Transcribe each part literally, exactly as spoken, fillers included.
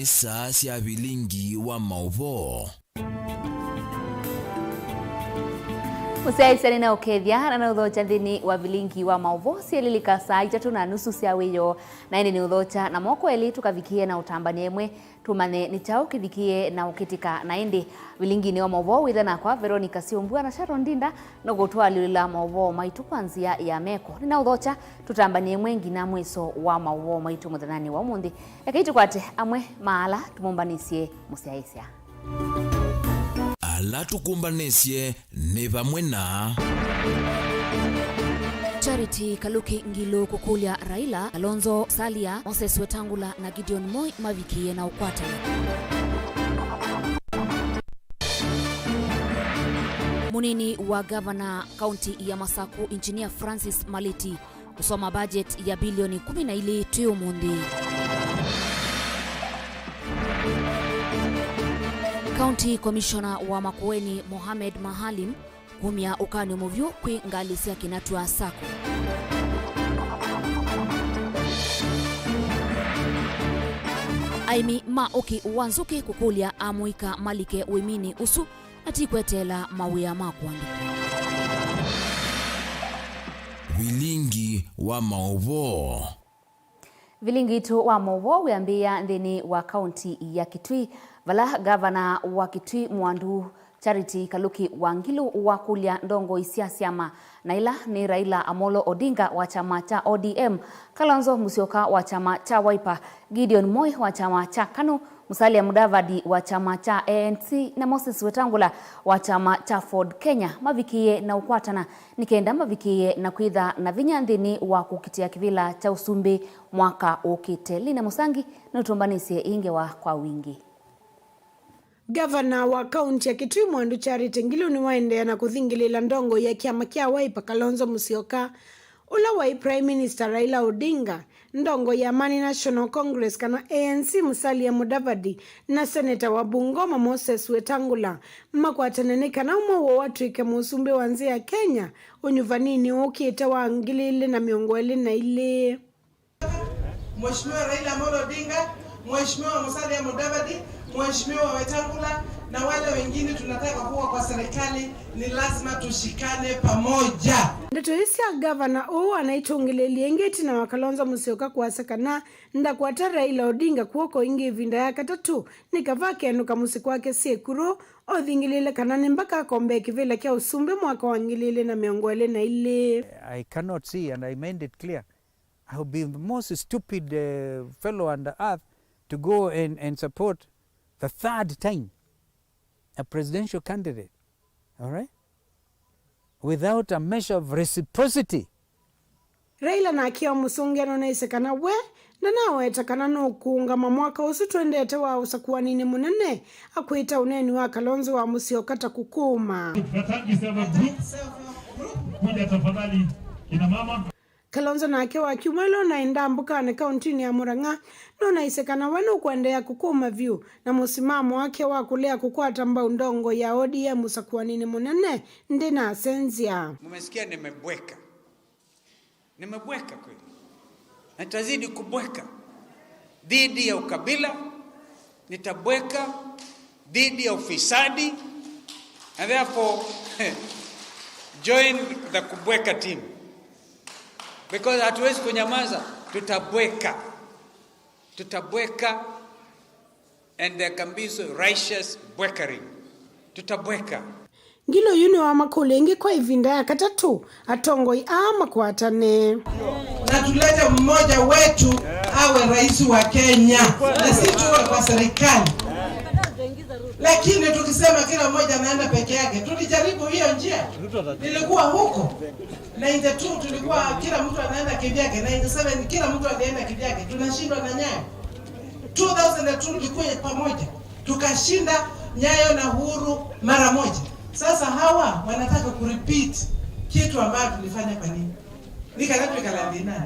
Saa sya vilingi wa maũvoo. Mũsyaĩĩsya nĩnaũkethya na naũthokya nthĩnĩ wa vilingi wa maũvoo syĩlĩlĩka saa itatũ na nusu sya wĩoo, na ĩndĩ nĩũthokya na moko elĩ tũkavikĩe na ũtambany'a ĩmwe. Tũmanye nĩ kyaũ kĩvikĩe na ũkĩtĩka na ĩndĩ. Vilinginĩ wa maũvoo wĩtha nakwa Veronica Syũmbua na Sharon Ndinda nũkũtũalyũlĩla maũvoo maitũ kwa nzĩa ya meko. Nĩnaũthokya tũtambany'e ĩmwe nginya mwĩso wa maũvoo maitũ mũthenyanĩ wa ũmũnthĩ. Ekai tũkwate amwe ma ala tũmũmbanĩsye mũsyaĩĩsya. Ala tũkũmbanĩsye nĩ vamwe na Charity Kaluki Ngilu kũkũlya Raila, Kalonzo Salia, Moses Wetangula na Gideon Moi mavikĩe na ũkwatana. Mũnini wa gavana kaunti ya Masaku, Engineer Francis Maliti, kũsoma budget ya bilioni kũmi na ilĩ twĩ ũmũnthĩ. County Commissioner wa Makueni, Mohamed Mahalim, kumya ũkany'o mũvyũ kwĩ ngalĩ sya Kĩnatwa Sacco. Aĩmi ma ũkĩ wa nzũkĩ kũkũlya amũika malike ũĩminĩ ũsu matikweteela mawĩa ma kũandĩkwa. Vilingi wa maũvoo. Vilingi witũ wa maũvoo wĩambĩĩa nthĩnĩ wa kaunti ya Kitui, vala gavana wa Kitui Mwandu Charity Kaluki Wangilu wakũlya ndongoi sya syama, na ila nĩ Raila Amolo Odinga wa kyama kya O D M, Kalonzo Musyoka wa kyama kya Wiper, Gideon Moi wa kyama kya KANU, Musalia Mudavadi wa kyama kya A N C na Moses Wetangula wa kyama kya Ford Kenya mavikĩe na ũkwatana nĩ kenda mavikĩe na kwĩtha na vinya nthĩnĩ wa kũkitĩa kĩvĩla kya ũsumbĩ mwaka ũkĩte. Lina Mũsangi nũtũmbanĩsye ĩngĩ wa kwa wingĩ. Gavana wa kaunti ya Kitui Mwandu Charity Ngilu nĩwaendeea na kũthingĩlĩĩla ndongoi ya kyama kya Wiper Kalonzo Musyoka, ũla waĩ Prime Minister Raila Odinga, ndongoi ya Amani National Congress kana A N C Musalia Mudavadi, na seneta wa Bungoma Moses Wetangula makwatane nĩ kana ũmwe woo atw'ĩke mũsumbĩ wa nthĩ ya Kenya ũnyuvaninĩ ũkĩte wa ngili ilĩ na mĩongo ĩlĩ na ilĩ. Mheshimiwa Raila Amolo Odinga, Mheshimiwa Musalia Mudavadi, Mheshimiwa Wetangula na wale wengine tunataka kuwa kwa serikali, ni lazima tushikane pamoja. Ndeto ii sya gavana ũũ anaitũngĩlĩĩlye ĩngĩ ĩtina wa Kalonzo Musyoka kwasya kana ndakwata Raila Odinga kw'oko ĩngĩ ĩvinda ya katatũ, nĩ kava akenũka mũsyĩ kwake Sekuru, othingĩlĩĩle kana nĩ mbaka akombee kĩvĩla kya ũsumbĩ mwaka wa ngili ilĩ na mĩongo ĩlĩ na ilĩ. I cannot see and I made it clear. I would be the most stupid, uh, fellow on the earth to go and, and support the third time a presidential candidate, all right, without a measure of reciprocity. Raila nake amũsũngĩa nũnaisye kana we ndanaweta kana nũkũũngama mwaka ũsu twendete wa ũsakuaninĩ mũnene, akwĩta ũneeni wa Kalonzo wa Musyoka ta kũkũũma. Thank you, self help group. Kuja tafadhali, kina mama. Kalonzo nake wakiuma ĩla ũnaĩ Ndambũkanĩ kauntinĩ ya Murang'a, nũnaisye kana we nũkũendeea kũkũũma vyũ, na mũsimamo wake wa kũlea kũkwata mbau ndongoi ya O D M ũsakuaninĩ mũnene ndĩnasenzya. Mumesikia nimebweka. Nimebweka kweli. Na nitazidi kubweka dhidi ya ukabila, nitabweka dhidi ya ufisadi, and therefore join the kubweka team. Because hatuwezi kunyamaza, tutabweka. Tutabweka, and there can be so righteous bwekering. Tutabweka. Ngilu yu nĩwamakũlya ĩngĩ kwa ĩvinda ya katatũ, atongoi aa makwatane. Na tulete mmoja wetu awe rais wa Kenya, na si tuwe kwa serikali. Lakini tukisema kila mmoja anaenda peke yake, tulijaribu hiyo njia. Nilikuwa huko. Ninety-two tulikuwa kila mtu anaenda kivyake, ninety-seven kila mtu alienda kivyake. Tunashindwa na Nyayo. Two thousand and two tulikuwa pamoja. Tukashinda Nyayo na Uhuru mara moja. Sasa hawa wanataka kurepeat kitu ambayo tulifanya kwa nini? Nĩ kana twĩkala thĩna.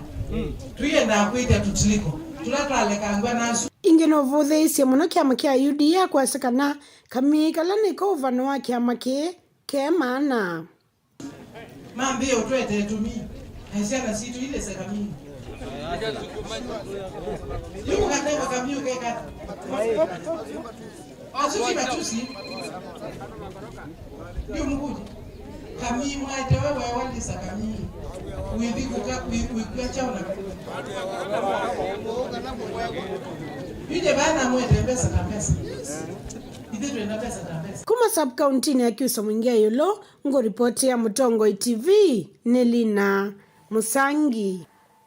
Tũiendaa kwĩthĩa tũtiliko. Tũla twalekangwa nasu. Ĩngĩ nũvũthĩĩsye mũno kyama kya U D A kwasya kana kamii kala nĩko ũvano wa kyama kĩĩ ke maana. Mambĩĩa ũtwete ĩtumi, na syana sitũ ilĩse kamini. Yu kukatema kamio keka. Wasusi matusi. Ndio mukuje. Kamii mwaete we wewalisa kamii. Withi kuka, wi-, wikua chao na. Yuje bana mwete mbesa ta mbesa. Ithe twenda mbesa ta mbesa. Kuma sub-county-inĩ ya Kyusa Mwingi ya Ĩũlũ, ngũripoti ya Mũtongoi T V nĩ Lina Mũsangi.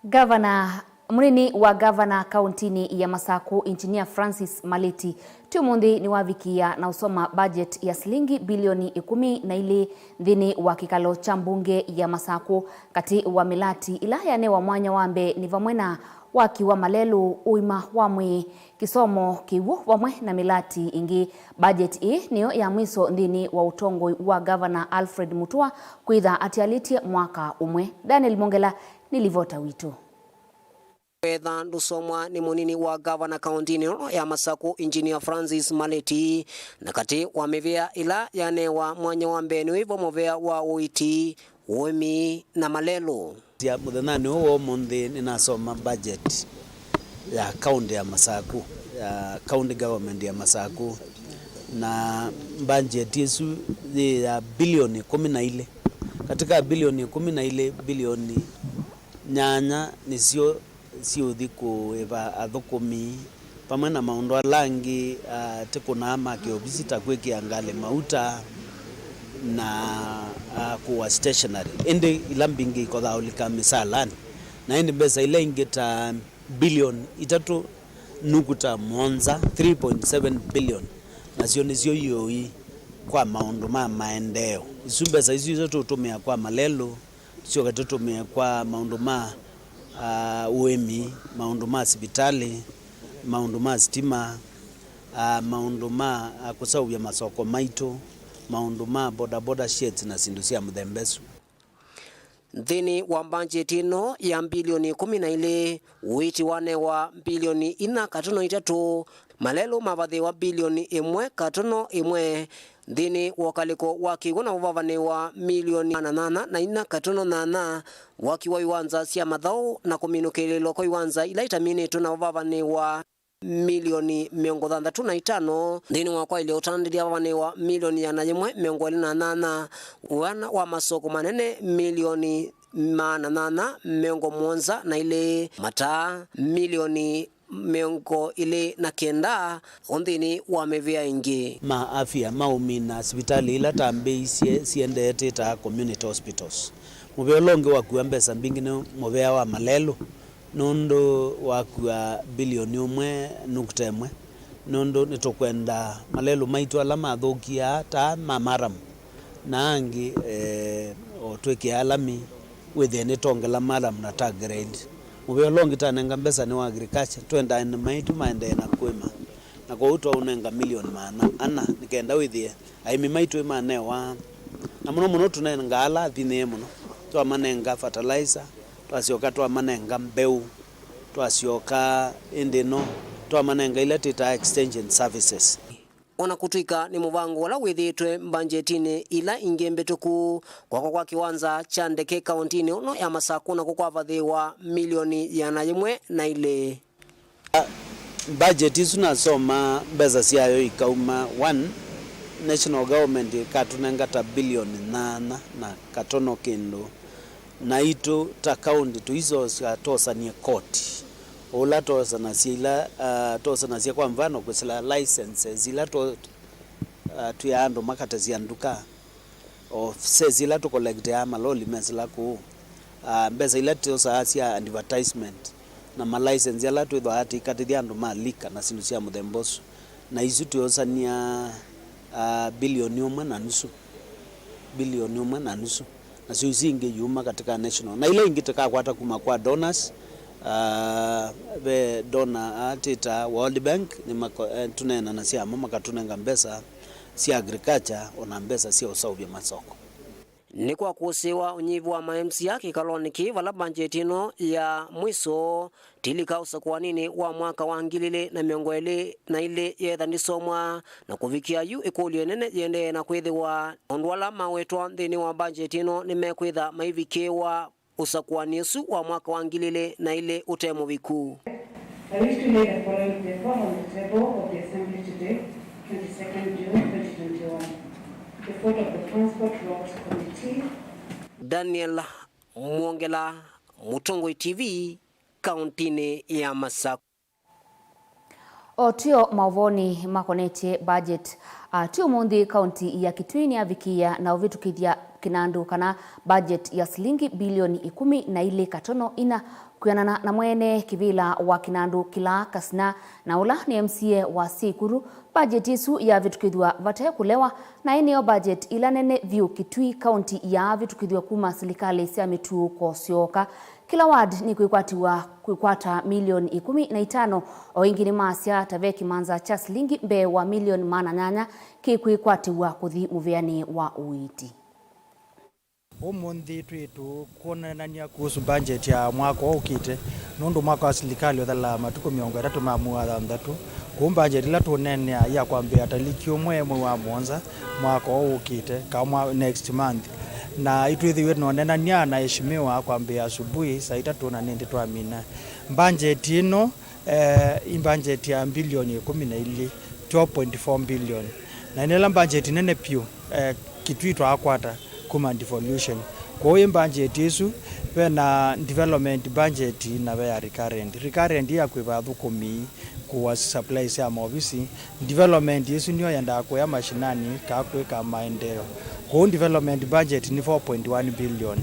Gavana, mũnini wa gavana kauntinĩ ya Masaku, Engineer Francis Maleti, ti ũmũnthĩ nĩwavikĩa na ũsoma budget ya silingi bilioni ĩkũmi na ilĩ nthĩnĩ wa kĩkalo kya mbunge ya Masaku. Katĩ wa mĩlati ĩla yanewa mwanya wa mbee nĩ vamwe na waki wa malelũ, ũima wa mwĩĩ, kĩsomo, kĩw'ũ vamwe na mĩlati ĩngĩ. Budget ĩĩ nĩyo ya mwiso nthĩnĩ wa ũtongoi wa gavana Alfred Mutua kwĩtha atialĩtye mwaka ũmwe. Daniel Mongela nĩ livota witũ. Wetha ndũsomwa nĩ mũnini wa gavana kauntinĩ ĩno ya Masaku, Engineer Francis Maleti, na katĩ wa mĩvĩa ĩla yanewa mwanya wa mbee nĩwĩvo mũvĩa wa ũiiti, ũĩmi na malelũ. Sya mũthenyanĩ ũũ wa ũmũnthĩ nĩnasoma budget ya kaunti ya Masaku, ya county government ya Masaku, na budget ĩsu yĩ ya bilioni ĩkũmi na ilĩ. Katika bilioni ĩkũmi na ilĩ, bilioni nyanya nĩsyo siũthi kũĩva athũkũmi, vamwe na maũndũ ala angĩ, ah, tĩkũnaa ma kĩovisi ta kwĩkĩa ngalĩ mauta na, ah, kũa stationery. Ĩndĩ ila mbingĩ ikothaa ũlika mĩsalanĩ. Na ĩndĩ mbesa ila ingĩ ta bilioni itatũ nukta mũonza, three point seven billion, nasyo nĩsyo iũi kwa maũndũ ma maendeeo. Isu mbesa isu itatũ tũtũmĩa kwa malelũ, tũsyoke tũtũmĩe kwa maũndũ ma, ah, ũĩmi, maũndũ ma sivitalĩ, maũndũ ma sitima, ah, maũndũ ma, ah, kũseũvya masoko maitũ, maũndũ ma boda boda sheds na syĩndũ sya mũthemba ũsu. Nthĩnĩ wa mbanjeti ĩno ya mbilioni ĩkũmi na ilĩ, ũiiti wanewa mbilioni inya katono itatũ, malelũ mavathĩĩwa mbilioni ĩmwe katono ĩmwe, nthĩnĩ wa ũkalĩko wa kĩw'ũ na ũvavanĩwa milioni maana nyanya na inya katono nyanya, waki wa iwanza sya mathaũ na kũminũkĩlĩlwa kwa iwanza ila itaminĩtwe na ũvavanĩwa milioni mĩongo thanthatũ na itano, nthĩnĩ wa kwaĩlya ũtandĩthya ũvavanĩwa milioni ĩana yĩmwe mĩongo ĩlĩ na nyanya, ũana wa masoko manene milioni maana nyanya mĩongo mũonza na ilĩ, mataa milioni mĩongo ĩlĩ na kenda o nthĩnĩ wa mĩvĩa ĩngĩ. Ma afya maũmina sivitalĩ ila tambĩĩisye siendee twĩtaa community hospitals. Mũvĩa ũla ũngĩ wakua mbesa mbingĩ nĩ mũvĩa wa malelũ, nũndũ wakua bilioni ũmwe nukta ĩmwe, nũndũ nĩtũkwenda malelũ maitũ ala mathũkie aa ta ma Maram na angĩ, eh, o twĩkĩa alami, wĩthĩe nĩtongela Maram na Tagrade. Mũvĩa ũla ũngĩ tanenga mbesa nĩ wa agriculture, twendaa ene maitũ maendee na kũĩma. Na kwoou twaũnenga milioni maana ana nĩ kenda wĩthĩe aĩmi maitũ nĩmanewa. Na mũno mũno tũnengaa ala athinĩe mũno. Twamanenga fertilizer, twasyoka twamanenga mbeũ, twasyoka ĩndĩ ĩno twamanenga ila twĩtaa extension services. O na kũtw'ĩka nĩ mũvango ũla wĩthĩĩtwe mbanjetinĩ ila ingĩ mbĩtũku, kwakwa kwa kĩwanza kya ndeke kaũntinĩ ĩno ya Masakũ nakwo kwavathĩĩwa milioni ĩana yĩmwe na ilĩ. Budget ĩsu nasoma mbesa syayo ikauma, one, national government ĩkatũnenga ta bilioni nyanya na katono kĩndũ, naitũ ta county tũisosya tosanie koti, ũla tosanasya ila, ah, tosanasya kwa mfano kwĩsĩla licenses ila to-, ah, twĩaa andũ makatesya nduka, o sales ila tũkolekteaa maloli mesĩla kũu, ah, mbesa ila twosaa sya advertisement na malicense ala twĩthwaa tũikatĩthya andũ ma liquor na syĩndũ sya mũthemba ũsu, na isu twĩosania, ah, bilioni ũmwe na nusu, bilioni ũmwe na nusu, nasyo isu ingĩ iuma katika national, na ila ingĩ tũkakwata kuma kwa donors, ah, ve donor atĩta World Bank, nĩmako-, eh, tũneenanasya amo makatũnenga mbesa sya agriculture, ona mbesa sya ũseũvya masoko. Nĩ kwa kũsĩĩwa ũnyivu wa ma M C A kĩkalonĩ kĩĩ vala mbanjeti ĩno ya mwiso tilika ũsakũaninĩ wa mwaka wa ngili ilĩ na mĩongo ĩlĩ na ilĩ yeetha ndĩsomwa, na kũvikĩa yu ĩkũlyo ĩnene yĩendee na kwĩthĩwa maũndũ ala mawetwa nthĩnĩ wa mbanjeti ĩno nĩmekwĩtha maivikĩĩwa Ũsakũani ũsu wa mwaka wa ngili ilĩ na ilĩ ũte mũviku. I wish to lay the following paper on the table of the Assembly today, twenty-second June twenty twenty-one. Report of the Transport Roads Committee. Daniel Mwongela, Mũtongoi T V, kauntinĩ ya Masakũ. O twĩo maũvoonĩ makonetye budget, a, ti ũmũnthĩ kaunti ya Kitui nĩyavikĩĩa na ũvĩtũkĩthya kĩnandũ kana budget ya silingi bilioni ikũmi na ilĩ katono inya. Kwĩanana na mwene kĩvĩla wa kĩnandũ kĩla Kasina na ũla nĩ M C A wa Sikuru, budget ĩsu yavĩtũkĩthw'a vate kũlewa, na ĩ nĩyo budget ĩla nene vyũ Kitui kaunti yaavĩtũkĩthw'a kuma silikalĩ sya mĩtuo kũsyoka. Kĩla ward nĩkwĩkwatiwa kwĩkwata milioni ikũmi na itano, o ĩngĩ nĩmasya ta ve kĩmanza kya silingi mbee wa milioni maana nyanya kĩkwĩkwatĩw'a kũthi mũvĩanĩ wa ũiiti. Ũmũnthĩ twĩ tũkwonanania kuhusu budget ya mwaka ũkĩte, nũndũ mwaka wa silikalĩ ũthalaa matukũ mĩongo ĩtatũ ma mwei wa thanthatũ. Kwoou budget ĩla tũũneenea ya kwambĩĩa taliki ũmwe mwei wa mũonza mwaka ũũ ũkĩte, ka mwa next month. Na itwĩthĩiwe tũnonenany'a na eshimiwa kwambĩĩa asubuhi saa itatũ na nĩndĩ twamina. Mbanjeti ĩno, eh, ĩ mbanjeti ya mbilioni ĩkũmi na ilĩ, twelve point four billion. Na nĩ ĩla mbanjeti nene vyũ, eh, Kitui twaakwata kuma devolution. Kwoou ĩ mbanjeti ĩsu, ve na development budget na ve ya recurrent. Recurrent ĩ ya kũĩva athũkũmi, kũa supplies sya maovisi. Development ĩsu nĩyo yendaa kũya mashinani kaa kwĩka maendeeo. Kwoou development budget nĩ four point one billion.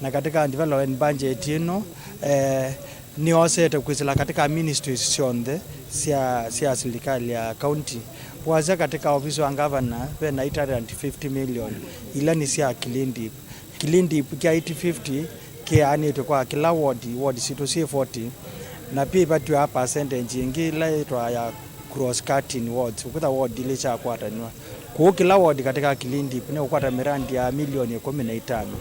Na katika development budget ĩno, eh, nĩyosete kwĩsĩla katika ministries syonthe sya, sya silikalĩ ya county. Wasya katika ofisi wa governor, ve na eight hundred fifty million, ila nĩ sya Kilindip. Kilindip kya eight fifty kĩaanĩtw'e kwa kĩla ward, ward sitũ syĩ forty, na pia ivatiwa percentage ĩngĩ ĩla yĩtwa ya cross cutting wards, ũkwĩtha ward ilĩ syakwatanw'a. Kwoou kĩla ward katika Kilindip nĩũkwata mirandi ya milioni ĩkũmi na itano.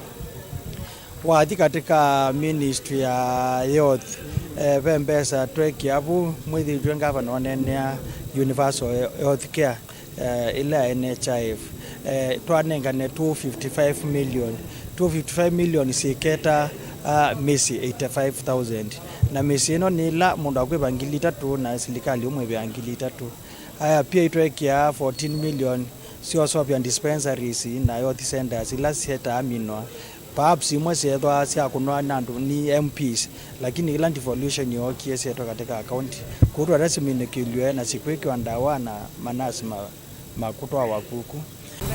Wathi katika ministry ya health, eh, ve mbesa twekĩa vu, mwĩthĩĩtwe ngavana oneenea universal health care, eh, ĩla ya N H I F, eh, twanengane two fifty-five million. Two fifty-five million syĩketa, ah, mĩsyĩ eighty-five thousand. Na mĩsyĩ ĩno nĩ ĩla mũndũ akwĩva ngili itatũ na silikalĩ ũmwĩvĩa ngili itatũ. Aya pia itwekĩa fourteen million syosovya dispensaries na health centers ila syetaa minwa. Perhaps imwe syeethwa syakũnwa nĩ andũ nĩ M Ps, lakini ĩla devolution yookie syetwa katika county. Kwoou twatasiminĩkĩlw'e na sikwĩkĩwa ndawa na manasi ma, makũtwawa kuku.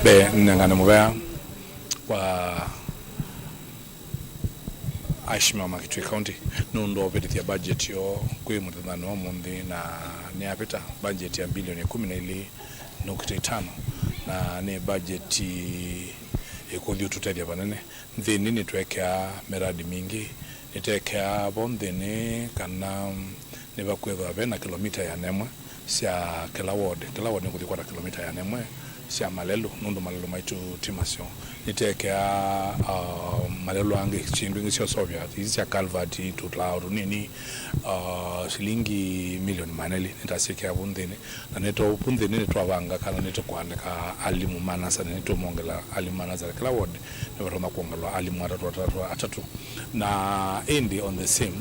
Mbee, nĩnengane mũvea wa aheshimiwa ma Kitui County nũndũ wa ũvĩtĩthya budget yoo kwĩ mũthenyanĩ wa ũmũnthĩ, na nĩyavĩta budget ya mbilioni ĩkũmi na ilĩ nũkita itano, na nĩ budget ĩkũthi ũtũtethya vanene. Nthĩnĩ nĩtwekeaa miradi mingĩ, nĩtekeaa vo nthĩnĩ kana nĩvakwĩthwa ve na kĩlomita ĩana ĩmwe sya kĩla ward. Kĩla ward nĩkũthi kwata kĩlomita ĩana ĩmwe sya malelũ, nũndũ malelũ maitũ ti maseo. Nĩtekeaa, uh, malelũ angĩ, syĩndũ ingĩ sya ũseũvya, ii sya culvert, tũlao tũnini, uh, silingi milioni maana elĩ nĩtasyĩkĩa vu nthĩnĩ. Na nĩtũ vu nthĩnĩ nĩtwavanga kana nĩtũkũandĩka alimũ ma nasarĩ, nĩtũmongela alimũ ma nasarĩ. Kĩla ward nĩvatonya kwongelwa alimũ atatũ, atatũ, atatũ. Na ĩndĩ on the same,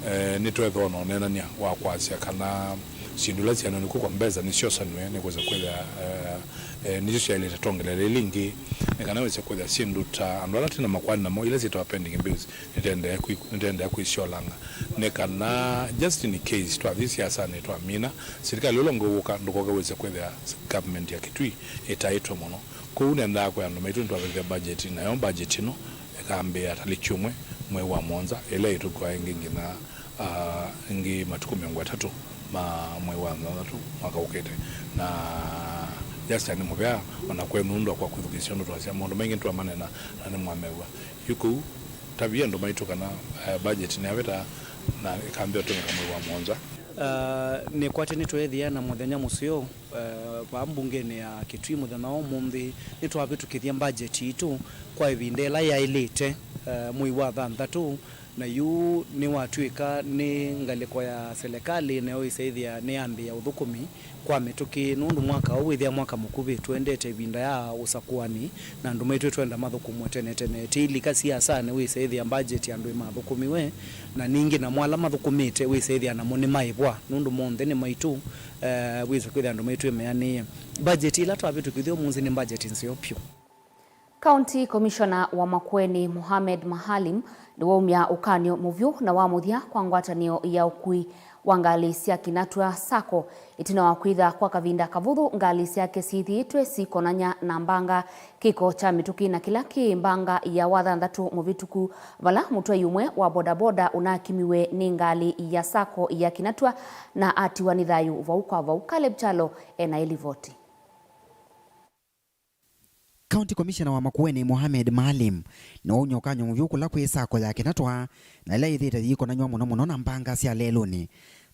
eh, nĩtwethĩwa na ũneenany'a wa kwasya kana syĩndũ ila syanewe nĩ kw'o kwa mbesa nĩsyosanw'e nĩkwĩsa kwĩthĩa, eh, eh, nĩsyo syaĩlĩte twongelele ila ingĩ, nĩ kana wĩse kwĩthĩa syĩndũ ta andũ ala twĩ na makoani namo, ila syĩtawa pending bills, nĩtendee kwĩ-, nĩtendee kwĩsyolanga. Nĩ kana just in case twathi siasanĩ twamina, silikalĩ ũla ũngĩ ũũka ndũkoke wĩse kwĩthĩa government ya Kitui ĩtaĩtwe mũno. Kwoou nendaa kwĩa andũ maitũ nĩtwavĩtĩthya budget, nayo budget ĩno ĩkambĩĩa talĩki ũmwe mwei wa mũonza, ĩla ĩtũkũa ĩngĩ nginya, ah, ĩngĩ matukũ mĩongo ĩtatũ ma mwei wa thanthatũ mwaka ũkĩte. Na Justin nĩ mũvea, o na kwenyu nũndũ wa kwa kwĩthukĩĩsya ũndũ twasya, maũndũ maingĩ nĩtwamanena na nĩmwamew'a. Yu kũu, tavya andũ maitũ kana, eh, budget nĩyavĩta na ĩkambĩĩa ũtũmĩka mwei wa mũonza. Ah, nĩkwatĩ nĩtweethĩa na mũthenya mũseo, eh, vaa mbungenĩ ya Kitui mũthenya wa ũmũnthĩ, nĩtwavĩtũkĩthya budget yitũ kwa ĩvinda ĩla yaĩlĩte, eh, mwei wa thanthatũ, Na yu nĩwatw'ĩka nĩ ngalĩko ya selekalĩ, nayo ĩsaĩthĩa nĩyambĩĩa ũthũkũmi kwa mĩtũkĩ, nũndũ mwaka ũũ wĩthĩa mwaka mũkuvĩ, tũendete ĩvinda ya ũsakũani, na andũ maitũ twenda mathũkũmwe tene tene. Tĩilika siasanĩ wĩsaĩthĩa mbajeti andũ ĩmathũkũmiwe, na ningĩ namo ala mathũkũmĩte wĩsaĩthĩa namo nĩmaĩvwa, nũndũ monthe nĩ maitũ, eh, wĩsa kwĩthĩa andũ maitũ ĩmeanĩie. Mbajeti ĩla twavĩtũkĩthya ũmũnthĩ nĩ mbajeti nzeo vyũ. County Commissioner wa Makueni, Mohamed Maalim, nĩwaumya ũkany'o mũvyũ na wa mũthya kwa ngwatanĩo ya ũkui wa ngalĩ sya Kinatwa sacco, ĩtina wa kwĩtha kwa kavinda kavũthũ ngalĩ syake syĩthĩĩtwe sikonany'a na mbanga kĩko kya mĩtũkĩ na kĩla kĩ mbanga ya wathanthatũ mũvĩtũku, vala mũtwai ũmwe wa bodaboda ũnakimiwe nĩ ngalĩ ya sacco ya Kinatwa na atiwa nĩ thayũ vau kwa vau. Caleb Kyalo ena ĩlivoti. County Commissioner wa Makueni, Mohamed Maalim, nĩwaumya ũkany'o mũvyũ kũla kwĩ sacco ya Kinatwa, na ĩla yĩthĩĩte yĩikonanywa mũno mũno na mbanga sya lelũnĩ.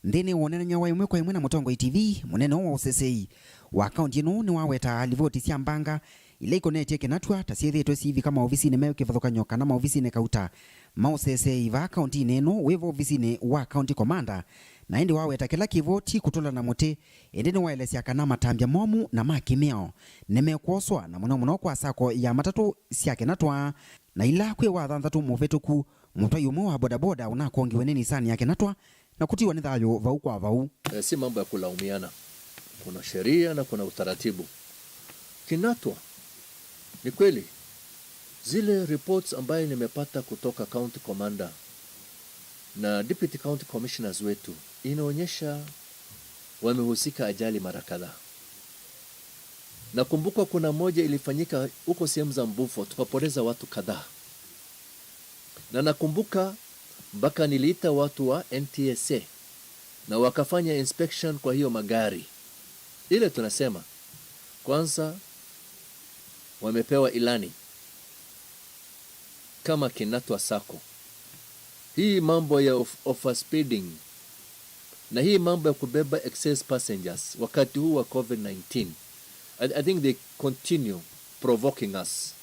Nthĩnĩ wa ũneenany'a wa ĩmwe kwa ĩmwe na Mũtongoi T V, mũnene ũũ wa ũseseĩ wa kaunti ĩno nĩwawetaa livoti sya mbanga ila ikonetye Kinatwa ta syĩthĩĩtwe siivika maovisinĩ me kĩvathũkany'o kana maovisinĩ kauta ma ũseseĩ vaa kauntinĩ ĩno wĩ vo ovisinĩ wa County Commander, na ĩndĩ waweta kĩla kĩvo ti kũtũla na mũtĩ, ĩndĩ nĩwaelesya kana matambya momũ na ma kĩmĩao nĩmekwoswa, na mũno mũno kwa sacco ya matatũ sya Kinatwa, na ila kwĩ wathanthatũ mũvĩtũku, mũtwai ũmwe wa bodaboda ũnakongiwe nĩ Nissan ya Kinatwa na kũtiwa nĩ thayũ vau kwa vau. Eh, si mambo ya kulaumiana. Kuna sheria na kuna utaratibu. Kinatwa, ni kweli, zile reports ambaye nimepata kutoka County Commander na Deputy County Commissioners wetu inaonyesha wamehusika ajali mara kadhaa. Nakumbuka kuna moja ilifanyika huko sehemu za Mbufo, tukapoteza watu kadhaa. Na nakumbuka mpaka niliita watu wa N T S A na wakafanya inspection kwa hiyo magari. Ile tunasema, kwanza wamepewa ilani kama Kinatwa sacco. Hii mambo ya of-, overspeeding na hii mambo ya kubeba excess passengers wakati huu wa covid nineteen, I, I think they continue provoking us.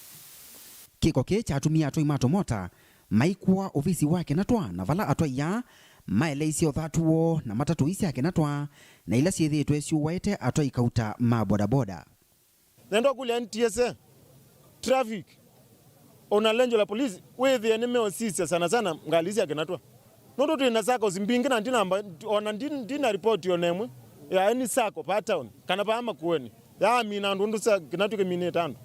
Kĩko kĩĩ kyatumie atwai ma tũmota maikũa ovisi wa Kinatwa, na vala atwai aa maeleisye ũthatu woo na matatũ ii sya Kinatwa na ila syĩthĩĩtwe syũaĩte atwai kauta ma bodaboda. Nenda kũlya N T S A, traffic, ona lenjo la polisi, wĩthĩe nĩmeũsisya sana sana ngalĩ sya Kinatwa. Nũndũ twĩ na saccos mbingĩ na ndinamba, ona ndi-, ndina ripoti ona ĩmwe ya any sacco pa town, kana pa Makueni, yaamina andũ ũndũ sa Kinatwa kĩminĩte andũ.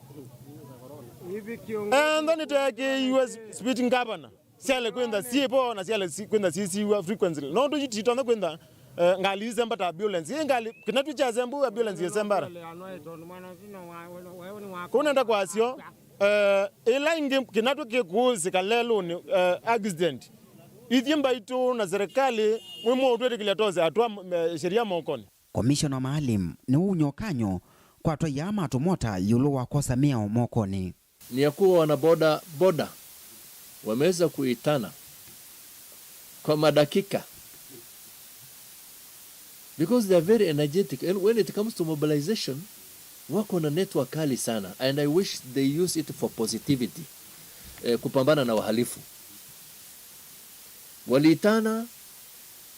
Entha nĩteekĩiwe speed governor. Syale kwĩntha syĩ vo na syale si-, kwĩntha syĩsiw'a frequently. Nũndũ yu titonya kwĩntha, eh, ngalĩ isemba ta ambulance. Ĩ ngalĩ, Kinatwa kyasembwa ambulance ĩsembara. Kũu nenda kwasyo, eh, ĩla ĩngĩ Kinatwa kĩkũsĩka lelũnĩ, eh, accident. Ithyĩ mbaitũ na serikali, mwĩ mũũtwĩtĩkĩlya tose atwa, eh, sheria mokonĩ. Commissioner Maalim nĩwaumya ũkany'o kwa atwai aa ma tũmota ĩũlũ wa kwosa mĩao mokonĩ. Ni ya kuwa wanaboda boda wameweza kuitana kwa madakika, because they are very energetic, and when it comes to mobilization, wako na network kali sana, and I wish they use it for positivity, eh, kupambana na wahalifu. Waliitana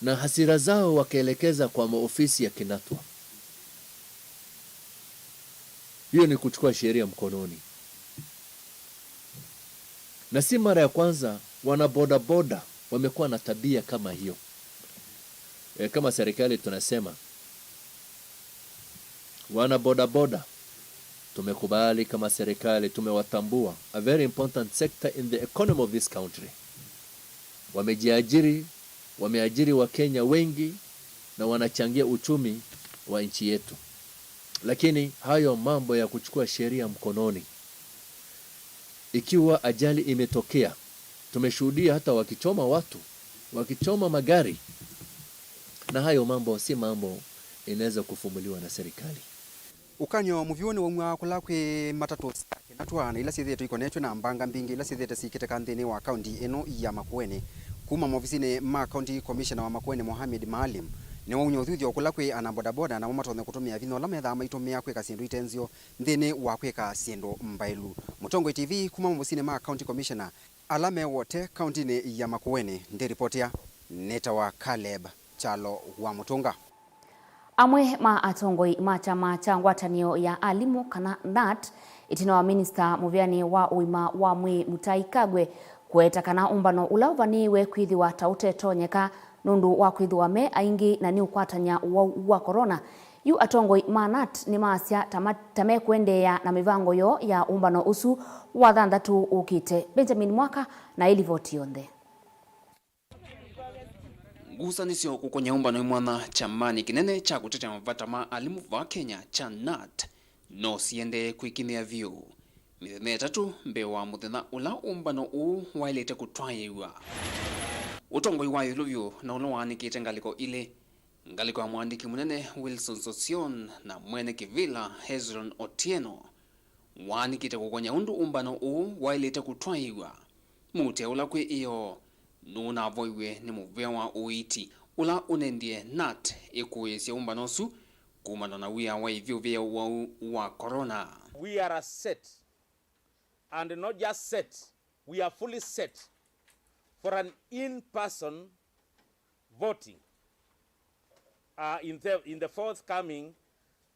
na hasira zao wakaelekeza kwa maofisi ya Kinatwa. Hiyo ni kuchukua sheria mkononi. Na si mara ya kwanza wana bodaboda wamekuwa na tabia kama hiyo. E, kama serikali tunasema, wana bodaboda tumekubali kama serikali, tumewatambua, a very important sector in the economy of this country. Wamejiajiri, wameajiri Wakenya wengi na wanachangia uchumi wa nchi yetu. Lakini hayo mambo ya kuchukua sheria mkononi, ikiwa ajali imetokea, tumeshuhudia hata wakichoma watu, wakichoma magari, na hayo mambo si mambo inaweza kufumuliwa na serikali. Ũkany'o mũvyũ nĩwaumw'a kũla kwĩ matatũ sya Kinatwa na ila syĩthĩĩtwe ikonetw'e na mbanga mbingĩ ila syĩthĩĩte syĩkĩtĩka nthĩnĩ wa kaunti ĩno ya Makueni. Kuma maovisinĩ ma County Commissioner wa Makueni, Mohamed Maalim, nĩwaumya ũthuthyo kũla kwĩ ana bodaboda namo matonye kũtũmĩa vinya ũla methaa maitũmĩa kwĩka syĩndũ ite nzeo nthĩnĩ wa kwĩka syĩndũ mbaĩlu. Mũtongoi T V kuma maovisinĩ ma County Commissioner. ala me Wote, kaũntĩnĩ ya Makueni. Ndĩlipotia, nĩtawa Caleb Kyalo wa Mũtũnga. Amwe ma atongoi ma kyama kya ngwatanĩo ya alimũ kana nat, ĩtina wa minista mũvĩanĩ wa ũima wa mwĩĩ Mutahi Kagwe kũweta kana ũmbano ũla ũvanĩĩwe kwĩthĩwa ta ũtetonyeka nũndũ wa kwĩthĩwa me aingĩ na nĩũkwatany'a ũwau wa corona. Yu atongoi ma nat nĩmaasya ta ma- ta mekũendeea na mĩvango yoo ya ũmbano ũsu wa thanthatũ ũkĩte. Benjamin Mwaka na ĩlivoti yonthe. Ngusanĩsyo kũkony'a ũmbano nĩ mwanya kyamanĩ kĩnene kya kũtetea mavata ma alimũ vaa Kenya kya nat no siendee kwĩkĩmĩa vyũ, mĩthenya ĩtatũ mbee wa mũthenya ũla ũmbano ũũ waĩlĩte kũtwaĩĩw'a. Ũtongoi wa ĩũlũ vyũ na ũla waanĩkĩte ngalĩko ilĩ, ngalĩko ya mũandĩki mũnene Wilson Sossion na mwene kĩvĩla Hezron Otieno, waanĩkĩte kũkony'a ũndũ ũmbano ũũ waĩlĩte kũtwaĩĩw'a, mũutĩa ũla kwĩ ĩyoo nũnavoiw'e nĩ mũvĩa wa ũiiti ũla ũnendie nat ĩkũĩĩsya ũmbano ũsu kumana na wia wa ĩvyũvĩ ya ũwau wa corona. We are set, and not just set, we are fully set for an in-person voting uh, in, the, in the forthcoming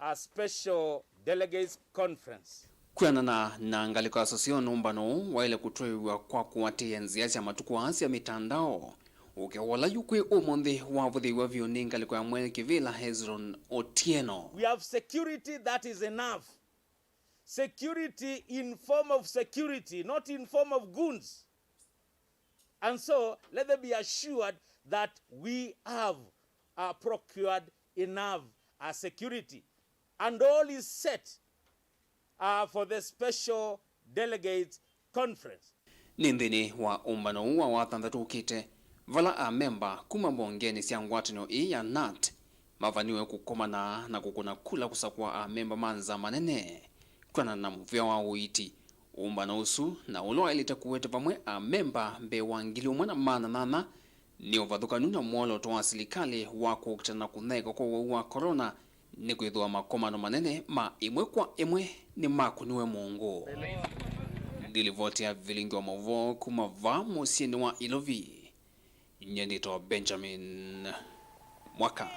uh, special delegates conference. Kwĩanana na ngalĩko ya Sossion, ũmbano ũũ waĩle kũtwaĩĩw'a kwa kũatĩĩa nzĩa sya matukũ aa sya mĩtandao, ũkeo ũla yu kwĩ ũmũnthĩ wavũthĩĩw'a vyũ nĩ ngalĩko ya mwene kĩvĩla Hezron Otieno. We have security that is enough. Security in form of security, not in form of goons. And so let them be assured that we have uh, procured enough uh, security and all is set uh, for the special delegates conference. Nĩ nthĩnĩ wa ũmbano ũũ wa wathanthatũ ũkĩte, vala amemba kuma mbongenĩ sya ngwatanĩo ĩĩ ya nat mavaniwe kũkomana na kũkũna kula kũsakũa amemba ma nzama nene. Kwĩanana na mũvĩa wa ũiiti, ũmbano ũsu na ũla waĩlĩte kũete vamwe amemba mbee wa ngili ũmwe na maana nyanya nĩ ũvathũkanu na mwolooto wa silikalĩ wa kũkita na kũnyaĩĩka kwa ũwau wa corona, nĩkwĩthĩwa makomano manene ma ĩmwe kwa ĩmwe nĩmakũniwe mũngũ. Ndilivoti ya vilingi wa maũvoo kuma vaa mũsyĩnĩ wa Ilovi. Nyie nĩtawa Benjamin Mwaka.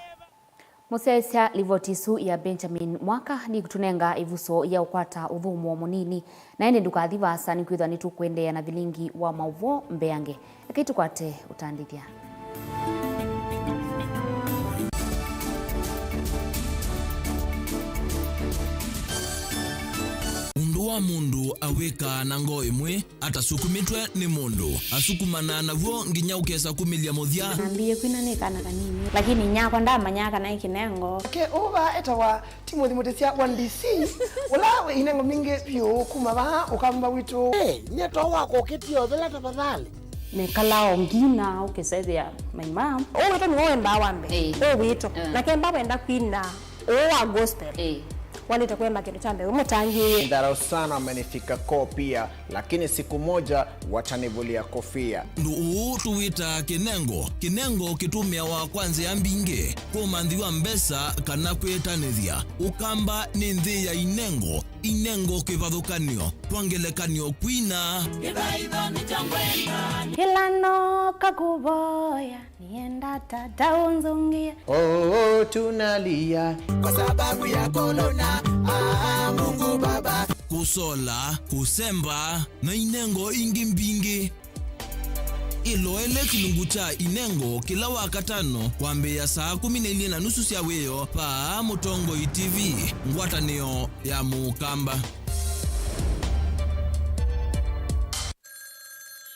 Mũsyaĩĩsya livoti ĩsu ya Benjamin Mwaka nĩkũtũnenga ĩvuso ya ũkwata ũthũmũo mũnini. Na ĩndĩ ndũkathi vaasa nĩkwĩthwa nĩtũkũendeea na vilingi wa maũvoo mbeange. Ekai tũkwate ũtandĩthya. Ũndũ wa mũndũ awĩkaa na ngoo ĩmwe atasukumĩtwe nĩ mũndũ, asukumanaa naw'o nginya ũkesa kumĩlya mũthya. Nambĩĩe kwina nĩ kana kanini, lakini nyakwa ndamanyaa kana ĩ kĩnengo. Nake ũũ vaa etawa Timothy Mũtĩsya wa D C, ũla wĩ inengo mbingĩ vyũ kuma vaa ũkamba witũ. Ĩ, nyie to wakwa ũkĩtie ũvĩla tafadhali. Nĩkalaa o ngina ũkĩsethĩa my mom. Ũũ witũ nĩwe wendaa wa mbee. Ĩ. Ũũ witũ. Ĩ. Nake mba wenda kwina. Ũũ wa gospel. Ĩ. Walĩte kũemba kĩndũ kya mbee, wĩ mũtangĩĩe. Nidharau sana, wamenifika koo pia, lakini siku moja watanivulia kofia. Ũndũ ũũ tũwĩtaa kĩnengo. Kĩnengo kĩtũmĩawa kwa nzĩa mbingĩ, kũmanthĩw'a mbesa kana kwĩtanĩthya. Ũkamba nĩ nthĩ ya inengo, inengo kĩvathũkan'yo, kwa ngelekany'o kwina. Kĩla nooka kũvoya. Nĩenda tata ũnzũngĩe. Oh, tunalia kwa sababu ya korona. Ah, Mungu Baba. Kũsola, kũsemba, na inengo ingĩ mbingĩ. Ĩloele kĩlungu kya inengo kĩla Wakatano kwambĩĩa saa kũmi na ilĩ na nusu sya wĩoo vaa Mũtongoi T V, ngwatanĩo ya Mũkamba.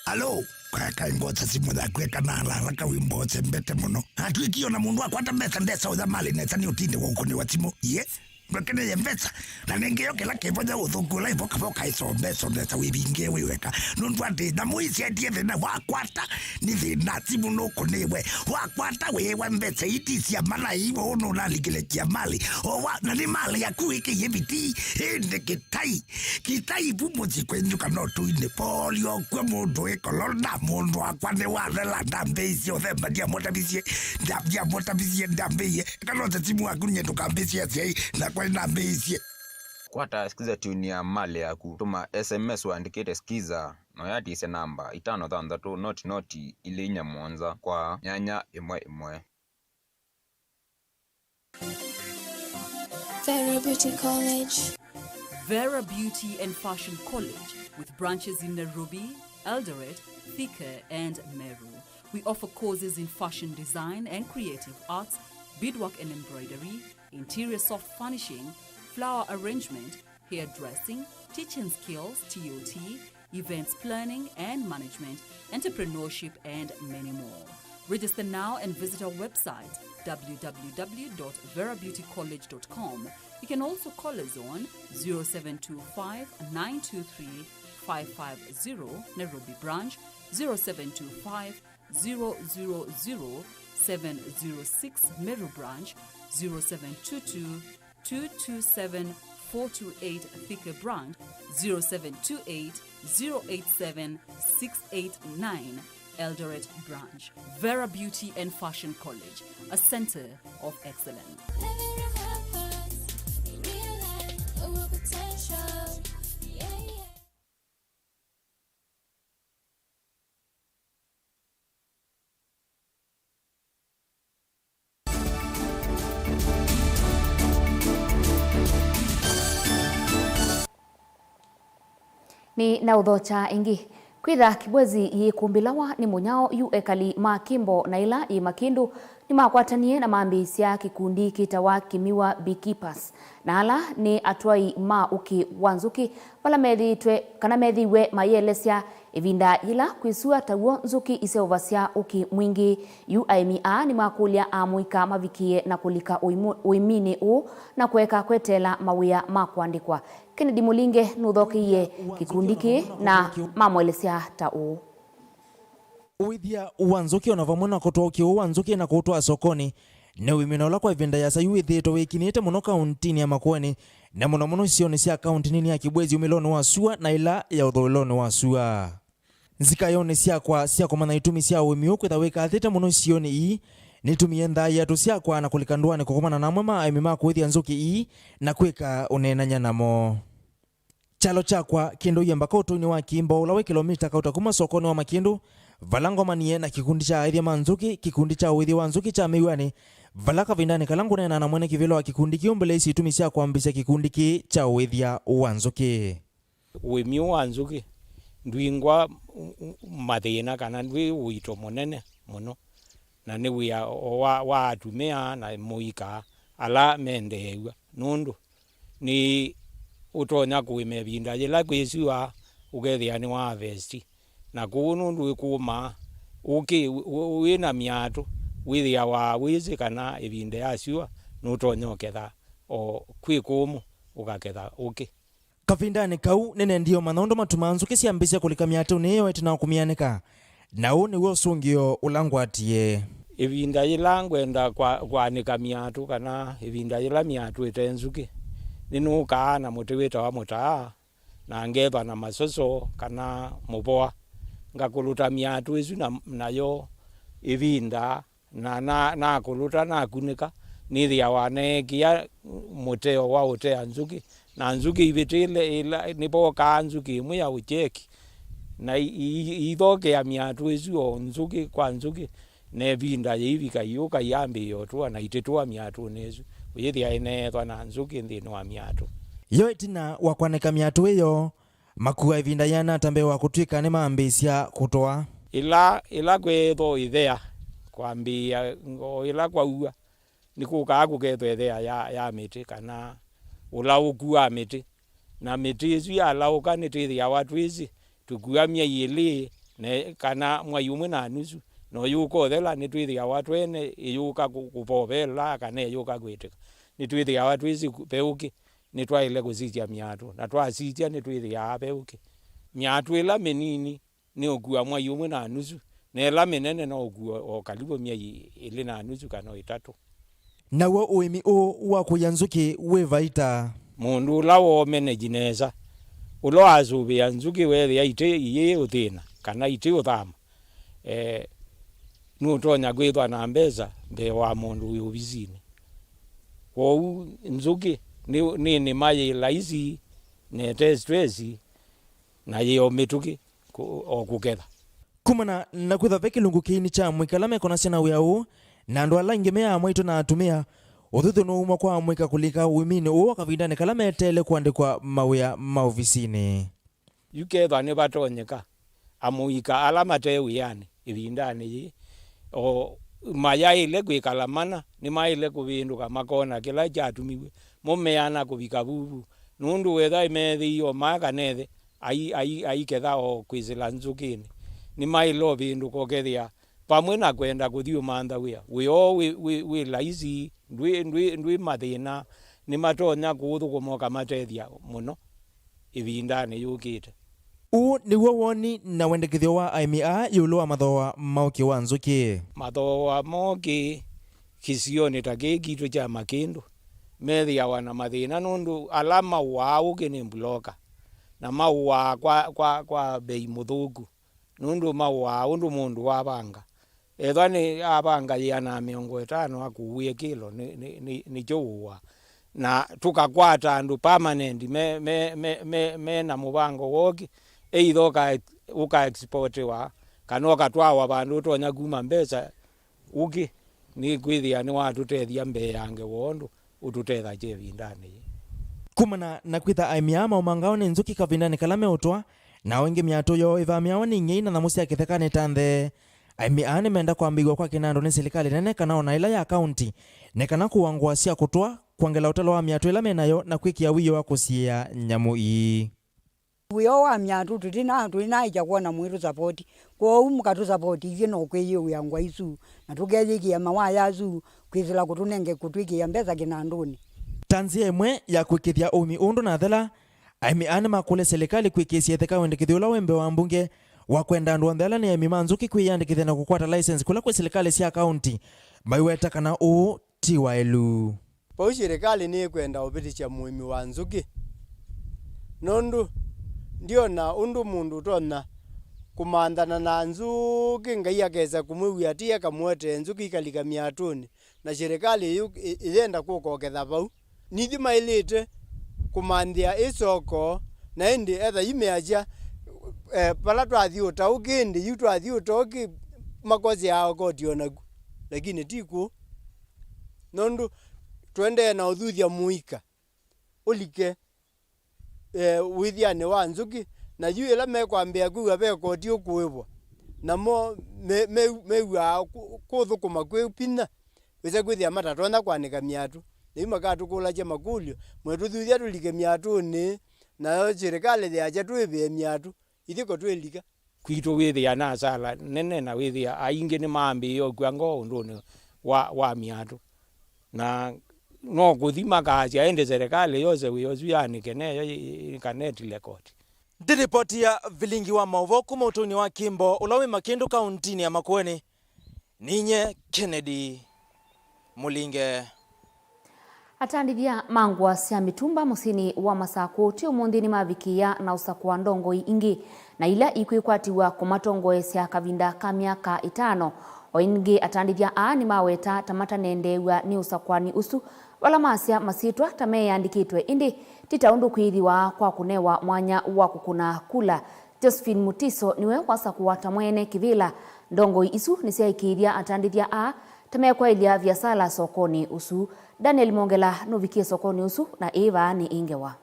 Alo, kaeka ngota simũ yaku eka na haraka wĩmboose mbete mũno. Atwĩkie ona mũndũ akwata mbesa ndesa ũya malĩ nesa nĩ ũtinde wa ũkũnĩwa simũ. Ye? Ndwekeneye mbesa. Na nĩngĩ yo kĩla kĩvonya ũthũku ũla ĩvoka voka ĩsombe ĩsombe sa wĩvinge wĩ weka. Nũndũ atĩ nyamũ ici endie thĩna wakwata nĩ thĩna simũ nũkũnĩwe. Wakwata wĩwa mbesa iti cia malai ũũ nũnalikile kia malĩ. Owa na nĩ malĩ yaku wĩkĩie vitii. Ĩndĩ kĩtai. Kitai vu mũsyĩ kwenyu kana ũtũinĩ. Polio kwĩ mũndũ wĩ kolona, mũndũ wakwa nĩ wathela, ndambĩĩisye ũthemba, ndiamũtavisye, nda- ndiamũtavisye, ndambĩĩie. Kana ũte simu waku nyie ndũkambĩĩsye asyai, nakwa nĩnambĩĩisye. Kwata skiza tune ya malĩ yaku, tũma S M S ũandĩkĩte skiza. na ũyatĩsye namba itano thanthatũ noti noti ilĩ inya mũonza kwa nyanya ĩmwe ĩmwe. Vera Beauty College. Vera Beauty and Fashion College, with branches in Nairobi, Eldoret, Thika, and Meru. We offer courses in fashion design and creative arts, beadwork and embroidery, interior soft furnishing, flower arrangement, hairdressing, teaching skills, T O T, events planning and management, entrepreneurship, and many more. Register now and visit our website, w w w dot vera beauty college dot com. You can also call us on zero seven two five, nine two three, five five zero, Nairobi branch, zero seven two five, zero zero zero, seven zero six, Meru branch, zero seven two two, two two seven, four two eight, Thika branch, zero seven two eight, zero eight seven, six eight nine, Eldoret branch. Vera Beauty and Fashion College, a center of excellence. Nĩ na ũthokya ĩngĩ. Kwĩtha Kibwezi yĩkũmbĩlawa nĩ mũnyao yu ekali ma Kimbo na ĩla yĩ Makĩndũ nĩmakwatanie na mambĩĩsya kĩkundi kĩtawa Kĩmiwa Beekeepers, na ala nĩ atwai ma ũkĩ wa nzũkĩ vala methĩĩtwe kana methĩiwe mayĩelesya ĩvinda yĩla kwĩsua taw'o nzũkĩ iseũvasya ũkĩ mwingĩ. Yu aĩmi aa nĩmakũlya amũika mavikĩe na kũlika ũimũ- ũiminĩ ũũ na kũeka kweteela mawĩa ma kũandĩkwa. Kennedy Mũlinge nũthokeie kĩkundi kĩĩ na mamũelesya ta ũũ. Ũĩthya wa nzũkĩ o na vamwe na kũtwaa ũkĩ ũũ wa nzũkĩ na kũũtwaa sokonĩ nĩ ũĩmi na ũla kwa ĩvinda yĩasa yu wĩthĩĩtwe wĩkinĩte mũno kauntinĩ ya Makueni, na mũno mũno isionĩ sya kaunti nini ya Kibwezi umĩlonĩ wa sua na ĩla ya ũthũĩlonĩ wa sua. Nzikaĩonĩ syakwa sya kũmanya itumi sya ũĩmi ũũ kwĩtha wĩkathĩte mũno isionĩ ii, nĩtumie nthaaĩa tũsyakwa na kũlika ndũanĩ kũkomana na amwe ma aĩmi ma kũĩthya nzũkĩ ii na kwĩka ũneenany'a namo. Kyalo kyakwa kĩndũie mbaka ũtũinĩ wa Kimbo ũla wĩ kĩlomita kauta kuma sokonĩ wa Makĩndũ, vala ngomanie na kĩkundi kya aĩthya ma nzũkĩ, kĩkundi kya ũĩthya wa nzũkĩ kya Mĩw'anĩ, vala kavindanĩ kala ngũneena na mwene kĩvĩla wa kĩkundi kĩu mbũlĩĩsye itumi sya kwambĩĩsya kĩkundi kĩĩ kya ũĩthya wa nzũkĩ. Ũĩmi ũũ wa nzũkĩ ndwingwa mathĩna kana ndwĩ ũito mũnene mũno, na nĩ wĩa o wa, wa atumĩa na mũika ala mendeew'a, nũndũ nĩ ũtonya kũĩma ĩvinda yĩla kwĩ syũa ũkethĩa nĩ wa harvest, na kũu nũndũ wĩ kũma, ũkĩ wĩ na myatũ wĩthĩawa wĩsĩ kana ĩvinda ya syũa nũtonya ũketha o kwĩ kũmũ ũkaketha ũkĩ. Kavindanĩ kau, nĩnendie ũmanya ũndũ matumaa nzũkĩ syambĩĩsya kũlika myatũnĩ ĩyo ĩtina wa kũmyanĩka, na ũũ nĩw'o ũsũngĩo ũla ngwatie. Ĩvinda yĩla ngwenda kwa, kwanĩka myatũ kana ĩvinda yĩla myatũ ĩte nzũkĩ, nĩnũkaa na mũtĩ wĩtawa mũtaa, na ngethwa na masoso kana mũvoa, ngakũlũta myatũ ĩsu na, nayo ĩvinda na, na, nakũlũta, nakunĩka, nĩthĩawa neekĩa mũteo wa ũtea nzũkĩ, na nzũkĩ ivĩtĩle ĩla, nĩvokaa nzũkĩ ĩmwe ya ũkyeki, na i- i- ithokea myatũ ĩsu o nzũkĩ kwa nzũkĩ, na ĩvinda yĩivika iyũka iyambĩĩa ũtũa na itĩtũa myatũnĩ ĩsu, ũyĩthĩa ĩneethwa na nzũkĩ nthĩnĩ wa myatũ. Yo ĩtina wa kwanĩka myatũ ĩyo, makua ĩvinda yĩana ata mbee wa kũtw'ĩka nĩmambĩĩsya kũtoa? Ĩla, ĩla kweethwa ĩthea, kwambĩĩa o ĩla kwaua, nĩkũkaa kũkethwa ĩthea ya, ya mĩtĩ, kana ũlaũku wa mĩtĩ. Na mĩtĩ ĩsu yalaũka nĩtwĩthĩawa twĩsĩ tũkua myei ĩlĩ, na, kana mwai ũmwe na nusu, na ũyũka ũthela nĩtwĩthĩawa twene ĩyũka kũ- kũvovela kana ĩyũka kwĩtĩka. Nĩtwĩthĩawa twĩsĩ kũ- ve ũkĩ. Nĩtwaĩle kũsisya myatũ, na twasisya nĩtwĩthĩaa ve ũkĩ. Myatũ ĩla mĩnini nĩũkua mwai ũmwe na nusu, na ĩla mĩnene no ũkua o kalivu myei ĩlĩ na nusu kana o ĩtatũ. Naw'o ũĩmi ũũ wa kũya nzũkĩ wĩ vaita? Mũndũ ũla woomeneji nesa, ũla wasũvĩa nzũkĩ weethĩa itĩ iyĩ ũthĩna kana itĩ ũthama, e, nũtonya kwĩthwa na mbesa mbee wa mũndũ wĩ ovisinĩ. Kwoou nzũkĩ nĩ, nĩ nĩma yĩ laisi, na ĩte stress, na yĩ o mĩtũkĩ. kũ-, o kũketha. Kumana na kwĩthwa ve kĩlungu kĩini kya amũika ala mekonasya na wĩa ũũ, na andũ ala aingĩ me amwaitũ na atumĩa, ũthuthyo nũumwa kwa amũika kũlika ũiminĩ ũũ wa kavindanĩ kala meteele kũandĩkwa mawĩa ma ovisinĩ. Yu kethwa nĩvatonyeka, amũika ala mate wĩanĩ ĩvindanĩ yĩĩ, o mayaĩle kwĩkala mana, nĩmaĩle kũvĩndũka makona kĩla kyatumiw'e mũmeana kũvika vuvu, nũndũ wethwa meethĩie o maa kana ĩthe ai-, ai-, aiketha o kwĩsĩla nzũkĩnĩ, nĩmaĩle ũvĩndũka ũkethĩa vamwe na kwenda kũthi ũmantha wĩa, wĩa ũũ wĩ, wĩ, wĩ laisi, ndwĩ, ndwĩ, ndwĩ mathĩna, nĩmatonya kũũthũkũma ũkamatethya mũno ĩvindanĩ yũkĩte. Ũũ nĩw'o woni na wendekethyo wa aĩmi aa ĩũlũ wa mathooa ma ũkĩ wa nzũkĩ. Mathooa ma ũkĩ kĩsionĩ ta kĩĩ kitũ kya Makĩndũ methĩawa na mathĩna nũndũ ala maũaa ũkĩ nĩ mbuloka, na maũaa kwa, kwa, kwa mbei mũthũku. Nũndũ maũaa ũndũ mũndũ wavanga. Ethwa nĩ avanga yĩana na mĩongo ĩtano akũwie kĩlo, nĩ, nĩ, nĩ, nĩkyo ũũaa. Na tũkakwata andũ permanent me, me, me, me, me na mũvango wa ũkĩ, either ũka, ũka exportiwa, kana ũkatwawa vandũ ũtonya kuma mbesa ũkĩ, nĩkwĩthĩa nĩwatũtethya mbee ya ngewa ũndũ ũtũtethasya ĩvindanĩ yĩĩ. Kumana na kwĩtha aĩmi aa maũmangawa nĩ nzũkĩ kavindanĩ kala meũtwa, na o ĩngĩ myatũ yoo ĩvamĩawa nĩ ing'ei na nyamũ sya kĩthekanĩ ta nthee, aĩmi aa nĩmenda kwambĩĩw'a kwa kĩnandũ nĩ silikalĩ nene kana o na ĩla ya kaunti, nĩ kana kũũa ngũa sya kũtwa, kwongela ũtalo wa myatũ ĩla me nayo, na kwĩkĩa wĩoo wa kũsiĩĩa nyamũ ii. Wĩa wa myatũ tũtina, tũinaĩkya kwona mũitũsapoti. Kwoou mũkatũsapoti ithyĩ no kwĩyĩwĩa ngũa isu, na tũkeyĩkĩa mawaya asu kwĩsĩla kũtũnenge kũtwĩkĩĩa mbesa kĩnandũnĩ. Ta nzĩa ĩmwe ya kũĩkĩĩthya ũĩmi ũndũ nathela, aĩmi aa nĩmakũlya silikalĩ kwĩkĩĩsya ĩtheka wendekethyo ũla wĩ mbee wa mbunge wa kwenda andũ onthe ala nĩ aĩmi ma nzũkĩ kwĩyĩandĩkĩthya na kũkwata license kũla kwĩ silikalĩ sya kaunti, maiweta kana ũũ ti waĩlu. Vau silikalĩ nĩĩkwenda ũvĩtĩsya mũĩmi wa nzũkĩ, nũndũ ndyona ũndũ mũndũ ũtonya kũmanthana na nzũkĩ Ngai akesa kũmwĩw'a ti akamũetee nzũkĩ ikalika myatũnĩ, na silikalĩ ĩyũ ĩ-, ĩyenda kũka ũketha vau. Nithyĩ maĩlĩte kũmanthĩa ĩ soko, na ĩndĩ etha imeasya, eh, vala twathi ũtaũ kĩndĩ, yu twathi ũtaũ kĩ, makosyaa koti o naku, lakini ti kũu. Nũndũ tũendee na ũthuthya mũika ũlike, eh, wĩthyanĩ wa nzũkĩ, na yu ĩla mekwambĩĩa kwĩw'a ve koti ũkũĩvwa, namo me-, me-, mew'aa kũ-, kũthũkũma kwĩ vinya, wĩsa kwĩthĩa matatonya kwanĩka myatũ. Na yu makatũkũlasya makũlyo, mwĩtũthuthya tũlike myatũnĩ, nayo silikalĩ yasya tũĩvĩe myatũ, ithyĩ ko twĩlika. Kwitũ wĩthĩa na asala nene, na wĩthĩa aingĩ nĩmaambĩĩe ũkw'a ngoo ũndũnĩ wa, wa myatũ. Na no kũthi makasya, ĩndĩ serĩkalĩ yose wĩa ũsu yanĩke neyo ĩ-, ĩ-, ĩkanetile koti. Ndĩ ripoti ya vilingi wa maũvoo kuma ũtũinĩ wa Kimbo, ũla wĩ Makĩndũ, kauntinĩ ya Makueni, ninye Kennedy Mũlinge. Atandĩthya ma ngũa sya mĩtumba mũsyĩnĩ wa Masakũ ti ũmũnthĩ nĩmavikĩĩa na ũsakũa ndongoi ingĩ na ila ikwĩkwatĩw'a kũmatongoesya kavinda ka myaka ĩtano. O ĩngĩ, atandĩthya aa nĩmaweta ta matanendeew'a nĩ ũsakũani ũsu, vala masya masyĩtwa ta meyĩandĩkĩtwe, ĩndĩ ti ta ũndũ kwĩthĩwa kwa kũnewa mwanya wa kũkũna kula. Josephine Mutiso nĩwe wasakũwa ta mwene kĩvĩla. Ndongoi isu nĩsyaĩkĩĩthya atandĩthya aa ta mekwaĩlya viasala sokonĩ ũsu. Daniel Mongela nũvikie sokonĩ ũsu na ĩ vaa nĩ ĩ ngewa.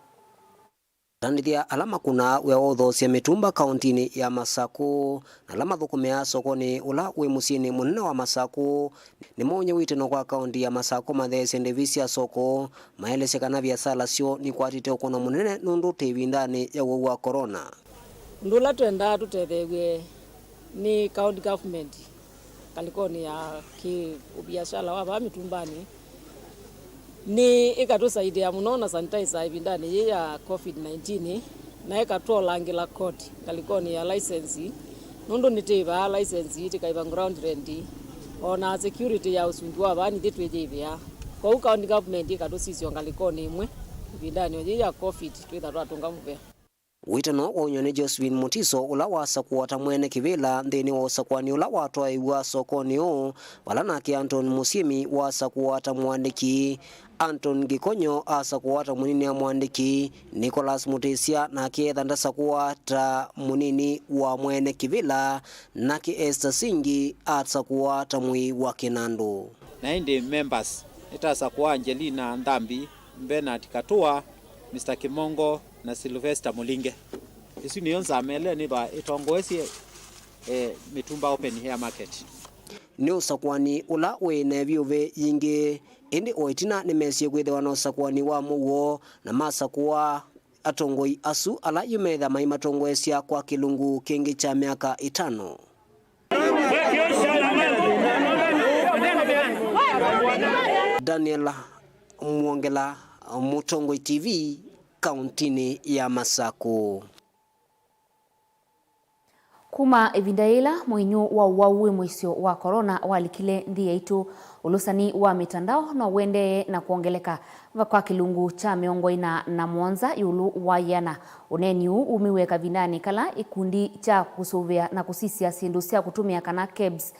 Atandĩthya ala makũnaa wĩa wa ũthoosya mĩtumba kauntinĩ ya Masakũ na ala mathũkũmĩaa sokonĩ ũla wĩ mũsyĩnĩ mũnene wa Masakũ nĩmaũnye wĩtano kwa kaunti ya Masakũ matheesye ndĩvi sya soko, maelesya kana viasala syoo nikwatĩte ũkũno mũnene nũndũ twĩ ĩvindanĩ ya ũwau wa corona. Ũndũ ũla twendaa tũtetheew'e nĩ county government ngalĩkonĩ ya kĩ-ũviasala wa vaa mĩtumbanĩ nĩ ĩkatũsaidia mũno na sanitizer ĩvindanĩ yĩĩ ya covid nineteen, na ĩkatwolangĩla koti ngalĩkonĩ ya license, nũndũ nĩtĩĩvaa license, tĩkaĩva ground rent, o na security ya ũsumbĩ wa vaa nithyĩ twĩyĩĩvĩaa. Kwoou county government ĩkatũsisya o ngalĩkonĩ ĩmwe ĩvindanĩ o yĩĩ ya covid twĩtha twatũnga mũvea. Wĩtano waumywa nĩ Josephine Mutiso, ũla wasakũwa ta mwene kĩvĩla nthĩnĩ wa ũsakũani ũla watwaĩiw'a sokonĩ ũũ, vala nake Anton Mũsyĩmi wasakũwa ta mũandĩki. Anton Gikonyo asakũwa ta mũnini wa mũandĩki. Nicholas Mutisya nake etha ndasakũwa ta mũnini wa mwene kĩvĩla, nake Esther Singi asakũwa ta mũi wa kĩnandũ. Na ĩndĩ members nĩtasakũwa Angelina Nthambi, Bernard Katua, Mister Kimongo na Sylvester Mulinge. Ĩsu nĩyo nzama ĩla nĩva ĩtongoesye, eh, Mitumba Open Air Market. Nĩ ũsakũani ũla wĩ na ĩvyũvĩ yingĩ, ĩndĩ o ĩtina nĩmesie kwĩthĩwa na ũsakũani wa mũuo na masakũa atongoi asu ala yu metha maimatongoesya kwa kĩlungu kĩngĩ kya myaka ĩtano. Daniel Mwongela, Mũtongoi T V, kauntinĩ ya Masakũ. Kuma ĩvinda yĩla mũinyũ wa ũwau wĩ mũisyo wa corona walikile nthĩ yaitũ, ũlũsani wa mĩtandao no ũendee na kwongeleka va kwa kĩlungu kya mĩongo ĩna na mũonza ĩũlũ wa ĩana. Ũneeni ũũ umiw'e kavindanĩ kala ĩkundi kya kũsũvĩa na kũsisya syĩndũ sya kũtũmĩa kana KEBS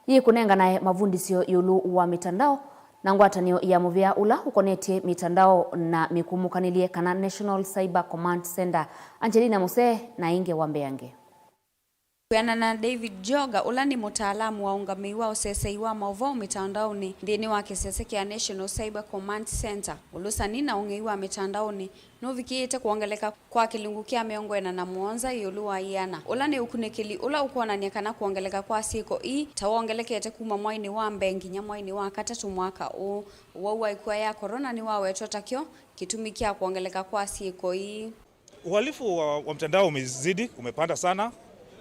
yĩkũnenganae mavundĩsyo ĩũlũ wa mĩtandao na ngwatanĩo ya mũvea ũla ũkonetye mĩtandao na mĩkũmũkanĩlye kana National Cyber Command Center. Angelina Musee na ĩngĩ wa mbeange. Kwĩanana na David Joga, ũla nĩ mũtaalamu wa ũngamĩi wa ũsesei wa maũvoo mĩtandaonĩ nthĩnĩ wa kĩsese kya National Cyber Command Center, ũlũsani na ũng'ei wa mĩtandaonĩ nũvikĩĩte kwongeleka kwa kĩlungu kya mĩongo ĩna na mũonza ĩũlũ wa ĩana, ũla nĩ ũkunĩkĩli ũla ũkwonany'a kana kwongeleka kwa syĩko ii ta wongelekete kuma mwainĩ wa mbee nginya mwainĩ wa katatũ mwaka ũũ. Ũwau wa ĩkua ya corona nĩwawetwa ta kyo kĩtumi kya kwongeleka kwa syĩko ii. Uhalifu wa, wa mtandao umezidi, umepanda sana,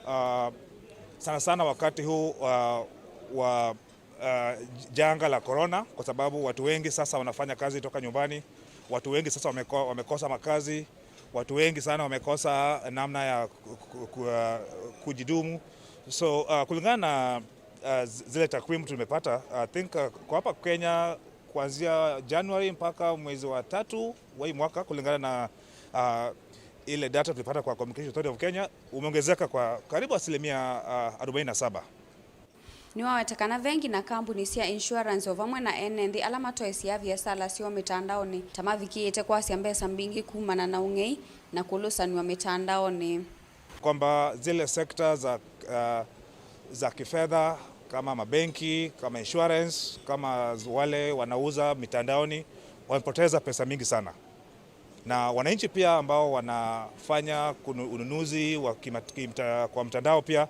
ah, sana sana wakati huu, ah, wa, ah, janga la corona, kwa sababu watu wengi sasa wanafanya kazi toka nyumbani, watu wengi sasa wameko-, wamekosa makazi, watu wengi sana wamekosa namna ya ku-, ku-, ku-, ah, kujidumu. So, ah, kulingana na, ah, z-, zile takwimu tumepata, I think, ah, kwa hapa Kenya, kuanzia January mpaka mwezi wa tatu wa hii mwaka, kulingana na, ah, ile data tulipata kwa Communication Authority of Kenya, umeongezeka kwa karibu asilimia, ah, arobaini na saba. Nĩwaweta kana vengi na kambuni sya insurance o vamwe na ene nthĩ ala matoesyaa viasala syoo mĩtandaonĩ ta mavikĩĩte kwasya mbesa mbingĩ kumana na ũng'ei na kũlũsanw'a mĩtandaonĩ. Kwamba zile sekta za, ah, za kifedha kama mabenki, kama insurance, kama z-, wale wanauza mitandaoni, wamepoteza pesa mingi sana. Na wananchi pia ambao wanafanya kunu-, ununuzi wa kima-, kimta-, kwa mtandao pia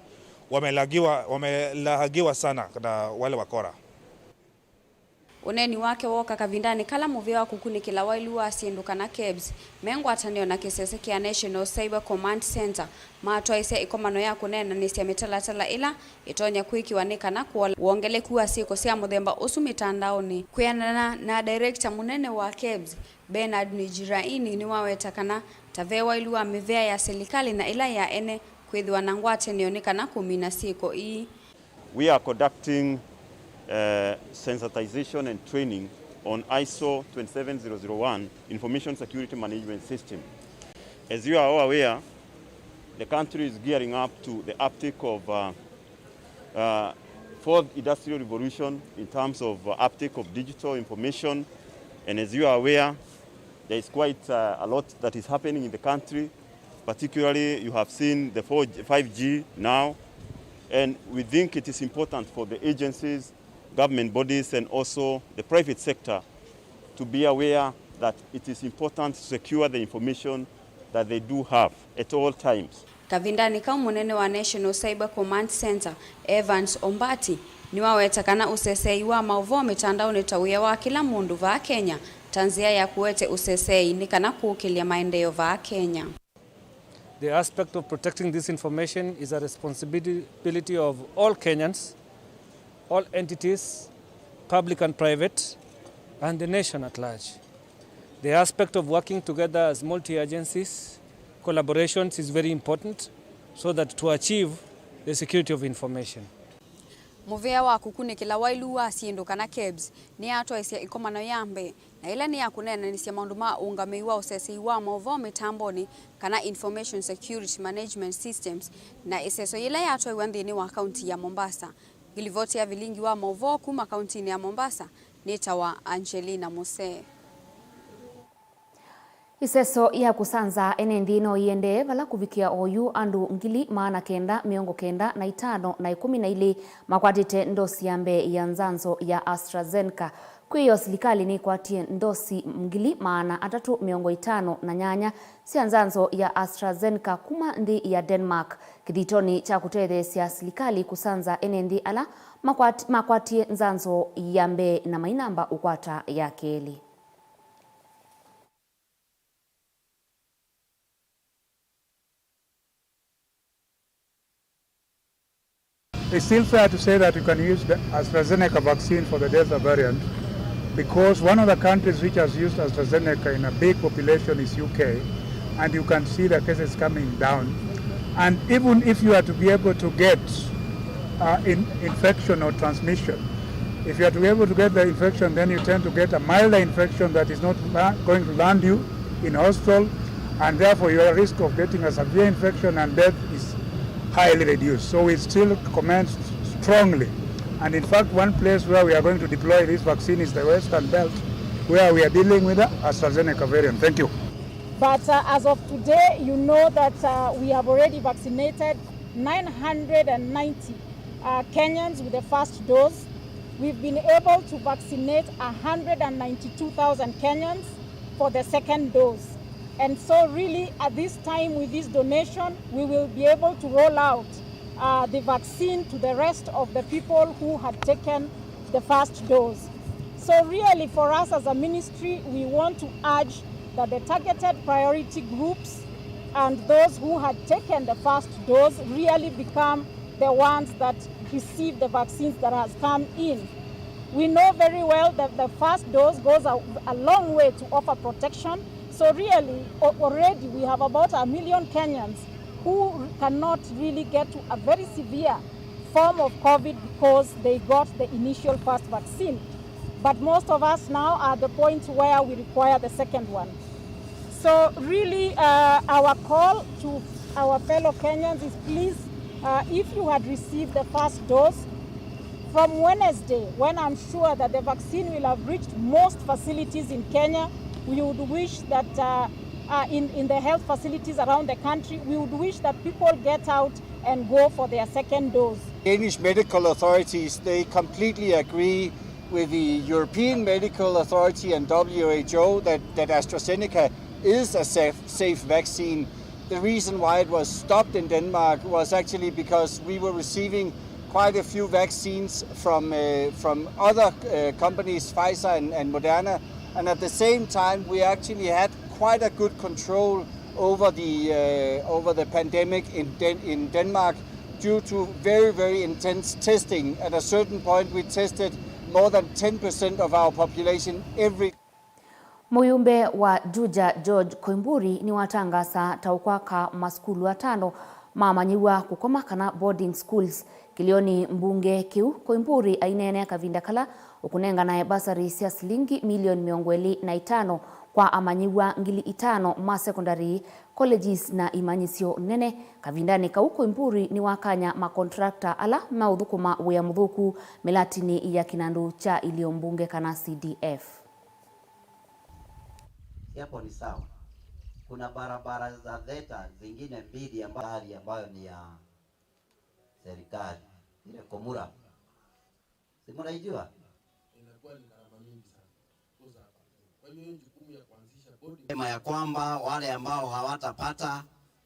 wamelagiwa, wamelahagiwa sana na wale wakora. Ũneeni wake wooka kavindanĩ kala mũvĩa wa kũkunĩkĩla waĩlu wa syĩndũ kana KEBS me ngwatanĩo na kĩsese kya National Cyber Command Center matwaĩsya ĩkomano ya kũneenanĩsya mĩtalatala ĩla ĩtonya kwĩkĩwa nĩ kana kũola wongeleku wa syĩko sya mũthemba ũsu mĩtandaonĩ. Kwĩanana na director mũnene wa KEBS, Bernard Nijiraini, nĩwaweta kana ta ve waĩlu wa mĩvĩa ya silikalĩ na ĩla ya ene kwĩthĩwa na ngwatanĩo nĩ kana kũmina syĩko ii. We are conducting, uh, sensitization and training on ISO twenty-seven zero zero one Information Security Management System. As you are all aware, the country is gearing up to the uptake of, uh, uh, fourth industrial revolution in terms of, uh, uptake of digital information. And as you are aware, there is quite, uh, a lot that is happening in the country. Particularly, you have seen the four G, five G now, and we think it is important for the agencies, government bodies, and also the private sector to be aware that it is important to secure the information that they do have at all times. Kavindanĩ kau, mũnene wa National Cyber Command Center, Evans Ombati, nĩwaweta kana ũseseei wa maũvoo mĩtandaonĩ ta wĩa wa kĩla mũndũ vaa Kenya ta nzĩa ya kũete ũseseei nĩ kana kũkĩlya maendeeo vaa Kenya. The aspect of protecting this information is a responsibility of all Kenyans, all entities, public and private, and the nation at large. The aspect of working together as multi-agencies, collaborations is very important so that to achieve the security of information. Mũvĩa wa kũkunĩkĩla wailu wa syĩndũ kana KEBS nĩyatwaĩsye ĩkomano ya mbee, na ĩla nĩ ya kũneenanĩsya maũndũ ma ũũngamĩi wa ũsesei wa maũvoo mĩtambonĩ kana Information Security Management Systems, na ĩseso yĩla yatwaiwa nthĩnĩ wa kaunti ya Mombasa. Ngilivoti ya vilingi wa maũvoo kuma kauntinĩ ya Mombasa nĩtawa Angelina Musee. Ĩseso ya kũsanza ene nthĩ no ĩendee, vala kũvikĩa oyu andũ ngili maana kenda mĩongo kenda na itano na ĩkũmi na ilĩ makwatĩte ndosi ya mbee ya nzanzo ya AstraZeneca. Kwĩyo silikalĩ nĩkwatie ndosi ngili maana atatũ mĩongo ĩtano na nyanya sya nzanzo ya AstraZeneca kuma nthĩ ya Denmark, kĩthitonĩ kya kũtetheesya silikalĩ kũsanza ene nthĩ ala makwat-, makwatie nzanzo ya mbee na mainamba ũkwata ya kelĩ. It's still fair to say that you can use the AstraZeneca vaccine for the Delta variant, because one of the countries which has used AstraZeneca in a big population is U K, and you can see the cases coming down. And even if you are to be able to get uh, in, infection or transmission, if you are to be able to get the infection, then you tend to get a milder infection that is not la- going to land you in hospital, and therefore your risk of getting a severe infection and death is highly reduced. So we still commend strongly. And in fact, one place where we are going to deploy this vaccine is the Western Belt, where we are dealing with the AstraZeneca variant. Thank you. But uh, as of today, you know that uh, we have already vaccinated nine hundred ninety uh, Kenyans with the first dose. We've been able to vaccinate one hundred ninety-two thousand Kenyans for the second dose. And so really at this time with this donation, we will be able to roll out uh, the vaccine to the rest of the people who had taken the first dose. So really for us as a ministry, we want to urge that the targeted priority groups and those who had taken the first dose really become the ones that receive the vaccines that has come in. We know very well that the first dose goes a, a long way to offer protection. So really, already we have about a million Kenyans who cannot really get to a very severe form of COVID because they got the initial first vaccine. But most of us now are at the point where we require the second one. So really, uh, our call to our fellow Kenyans is please, uh, if you had received the first dose, from Wednesday, when I'm sure that the vaccine will have reached most facilities in Kenya, we would wish that uh, uh, in, in the health facilities around the country, we would wish that people get out and go for their second dose. Danish medical authorities, they completely agree with the European Medical Authority and W H O that, that AstraZeneca is a safe, safe vaccine. The reason why it was stopped in Denmark was actually because we were receiving quite a few vaccines from, uh, from other uh, companies, Pfizer and, and Moderna, and at the same time we actually had quite a good control over the, uh, over the pandemic in, Den- in Denmark due to very, very intense testing. At a certain point we tested more than ten percent of our population every Mũyumbe wa Juja George Koimburi nĩwatangaasa ta ũkwaka masukulu atano ma amanyĩw'a kũkoma kana boarding schools kĩlĩonĩ mbunge kĩu. Koimburi aineenea kavinda kala ũkũnenganae basari sya silingi milioni mĩongo ĩlĩ na itano kwa amanyĩw'a ngili itano ma sekondari, colleges na imanyĩsyo nene. Kavindanĩ kau, Koimburi nĩwakanya makontrakta ala meũthũkũma wĩa mũthũku mĩlatinĩ ya kĩnandũ kya ilio mbunge kana C D F. Si hapo ni sawa? Kuna barabara za Theta zingine mbili amba- ambayo ni ya serikali, ile Komura, si mnaijua? Inakuwa ni gharama mingi sana. Kwa hiyo jukumu ya kuanzisha bodi sema ya kwamba wale ambao hawatapata,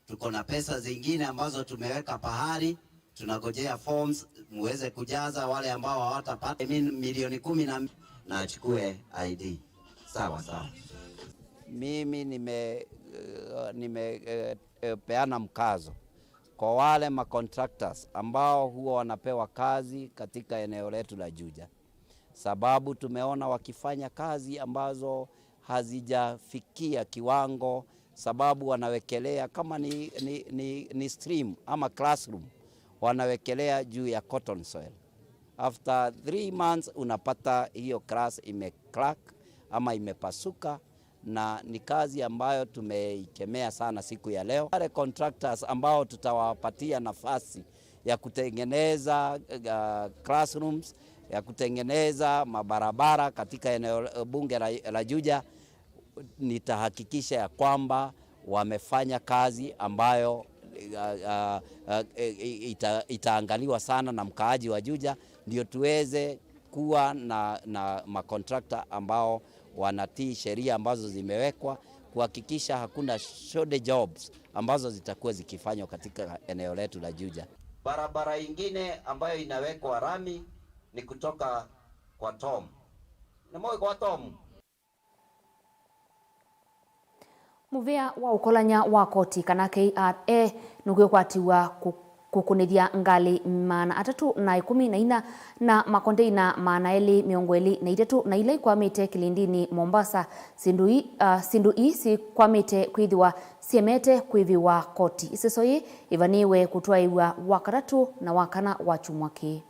tuko na pesa zingine ambazo tumeweka pahali, tunagojea forms muweze kujaza. Wale ambao hawatapata, I mean, milioni kumi na na achukue I D. Sawa sawa. Mimi nime uh, nime uh, uh, peana mkazo kwa wale macontractors ambao huwa wanapewa kazi katika eneo letu la Juja, sababu tumeona wakifanya kazi ambazo hazijafikia kiwango, sababu wanawekelea kama ni, ni, ni, ni stream ama classroom, wanawekelea juu ya cotton soil. After three months unapata hiyo class imecrack ama imepasuka, na ni kazi ambayo tumeikemea sana siku ya leo. Wale contractors ambao tutawapatia nafasi ya kutengeneza, uh, classrooms, ya kutengeneza mabarabara katika eneo bunge la, la Juja, nitahakikisha ya kwamba wamefanya kazi ambayo, uh, uh, uh, ita-, itaangaliwa sana na mkaaji wa Juja, ndio tuweze kuwa na, na makontrakta ambao wanatii sheria ambazo zimewekwa, kuhakikisha hakuna shoddy jobs ambazo zitakuwa zikifanywa katika eneo letu la Juja. Barabara ingine ambayo inawekwa rami ni kutoka kwa Tom. Ni moyo kwa Tom. Mũvĩa wa ũkolany'a wa koti kana K R A nũkwĩkwatiw'a kũ-, kũkũnĩthya ngalĩ maana atatũ na ĩkũmi na inya na makondeina maana elĩ mĩongo ĩlĩ na itatũ na ila ikwamĩte kĩlĩndĩnĩ Mombasa. Syĩndũ ii, ah, syĩndũ ii syĩkwamĩte kwĩthĩwa syemete kwĩvĩwa koti. Ĩseso yĩĩ ĩvanĩĩwe kũtwaĩw'a Wakatatũ na Wakana wa kyumwa kĩĩ.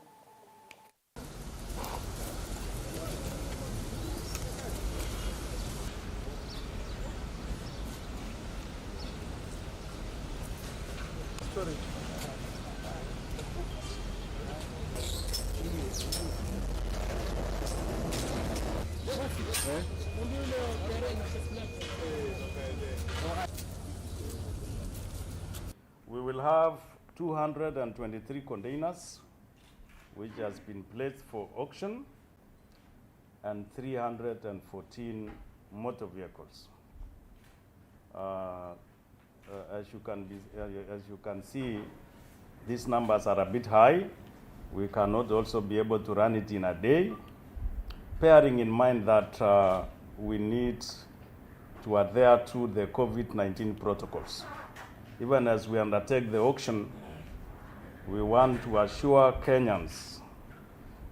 We will have two hundred and twenty-three containers which has been placed for auction and three hundred and fourteen motor vehicles. Uh, uh, as you can be, uh, as you can see, these numbers are a bit high. We cannot also be able to run it in a day, bearing in mind that, uh, we need to adhere to the COVID nineteen protocols. Even as we undertake the auction, we want to assure Kenyans,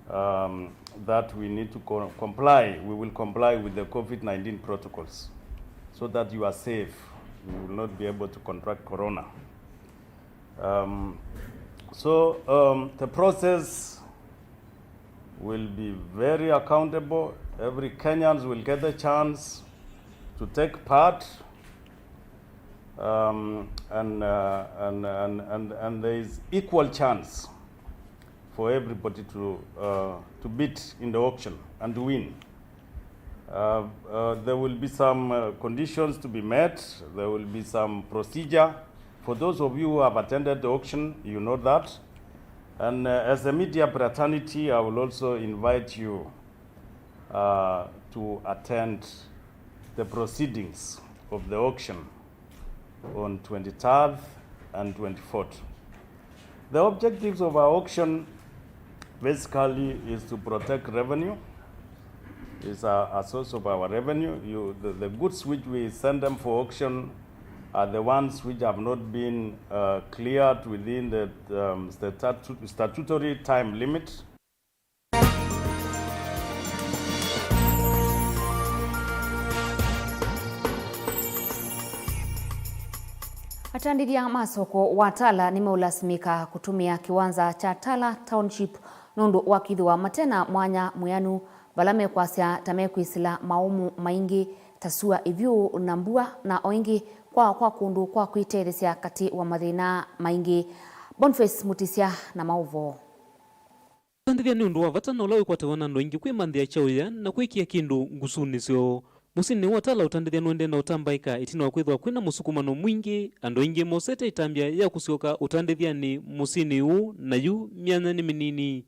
um, that we need to co-, comply, we will comply with the COVID nineteen protocols so that you are safe. You will not be able to contract corona. Um, so, um, the process will be very accountable. Every Kenyans will get the chance to take part, um, and, uh, and, and, and, and there is equal chance for everybody to, uh, to bid in the auction and to win. Uh, uh, there will be some, uh, conditions to be met. There will be some procedure. For those of you who have attended the auction, you know that. And, uh, as a media fraternity, I will also invite you, uh, to attend the proceedings of the auction on twenty-third and twenty-fourth. The objectives of our auction basically is to protect revenue. It's a, a source of our revenue. You, the, the goods which we send them for auction are the ones which have not been, uh, cleared within the, um, statu-, statutory time limit. Atandĩthya ma soko wa Tala nĩmeũlasimĩka kũtũmĩa kĩwanza kya Tala Township nũndũ wa kwĩthĩwa mate na mwanya mwĩanu vala mekwasya ta mekwĩsĩla maũmũ maingĩ ta sua, ĩvyũ na mbua, na o ĩngĩ kwaa kwa kũndũ kwa kwĩtetheesya katĩ wa mathĩna maingĩ. Boniface Mutisya na maũvoo. Ũtandĩthya nĩ ũndũ wa vata na ũla wĩkwatĩwa na andũ aingĩ kwĩmanthĩa kyaũya na kwĩkĩa kĩndũ ngusunĩ syoo. Mũsyĩnĩ wa Tala ũtandĩthya nũendee na ũtambaĩka ĩtina wa kwĩthĩwa kwĩna mũsukumano mwingĩ, andũ aingĩ mosete ĩtambya ya kũsyoka ũtandĩthyanĩ mũsyĩnĩ ũũ, na yu myanya nĩ mĩnini.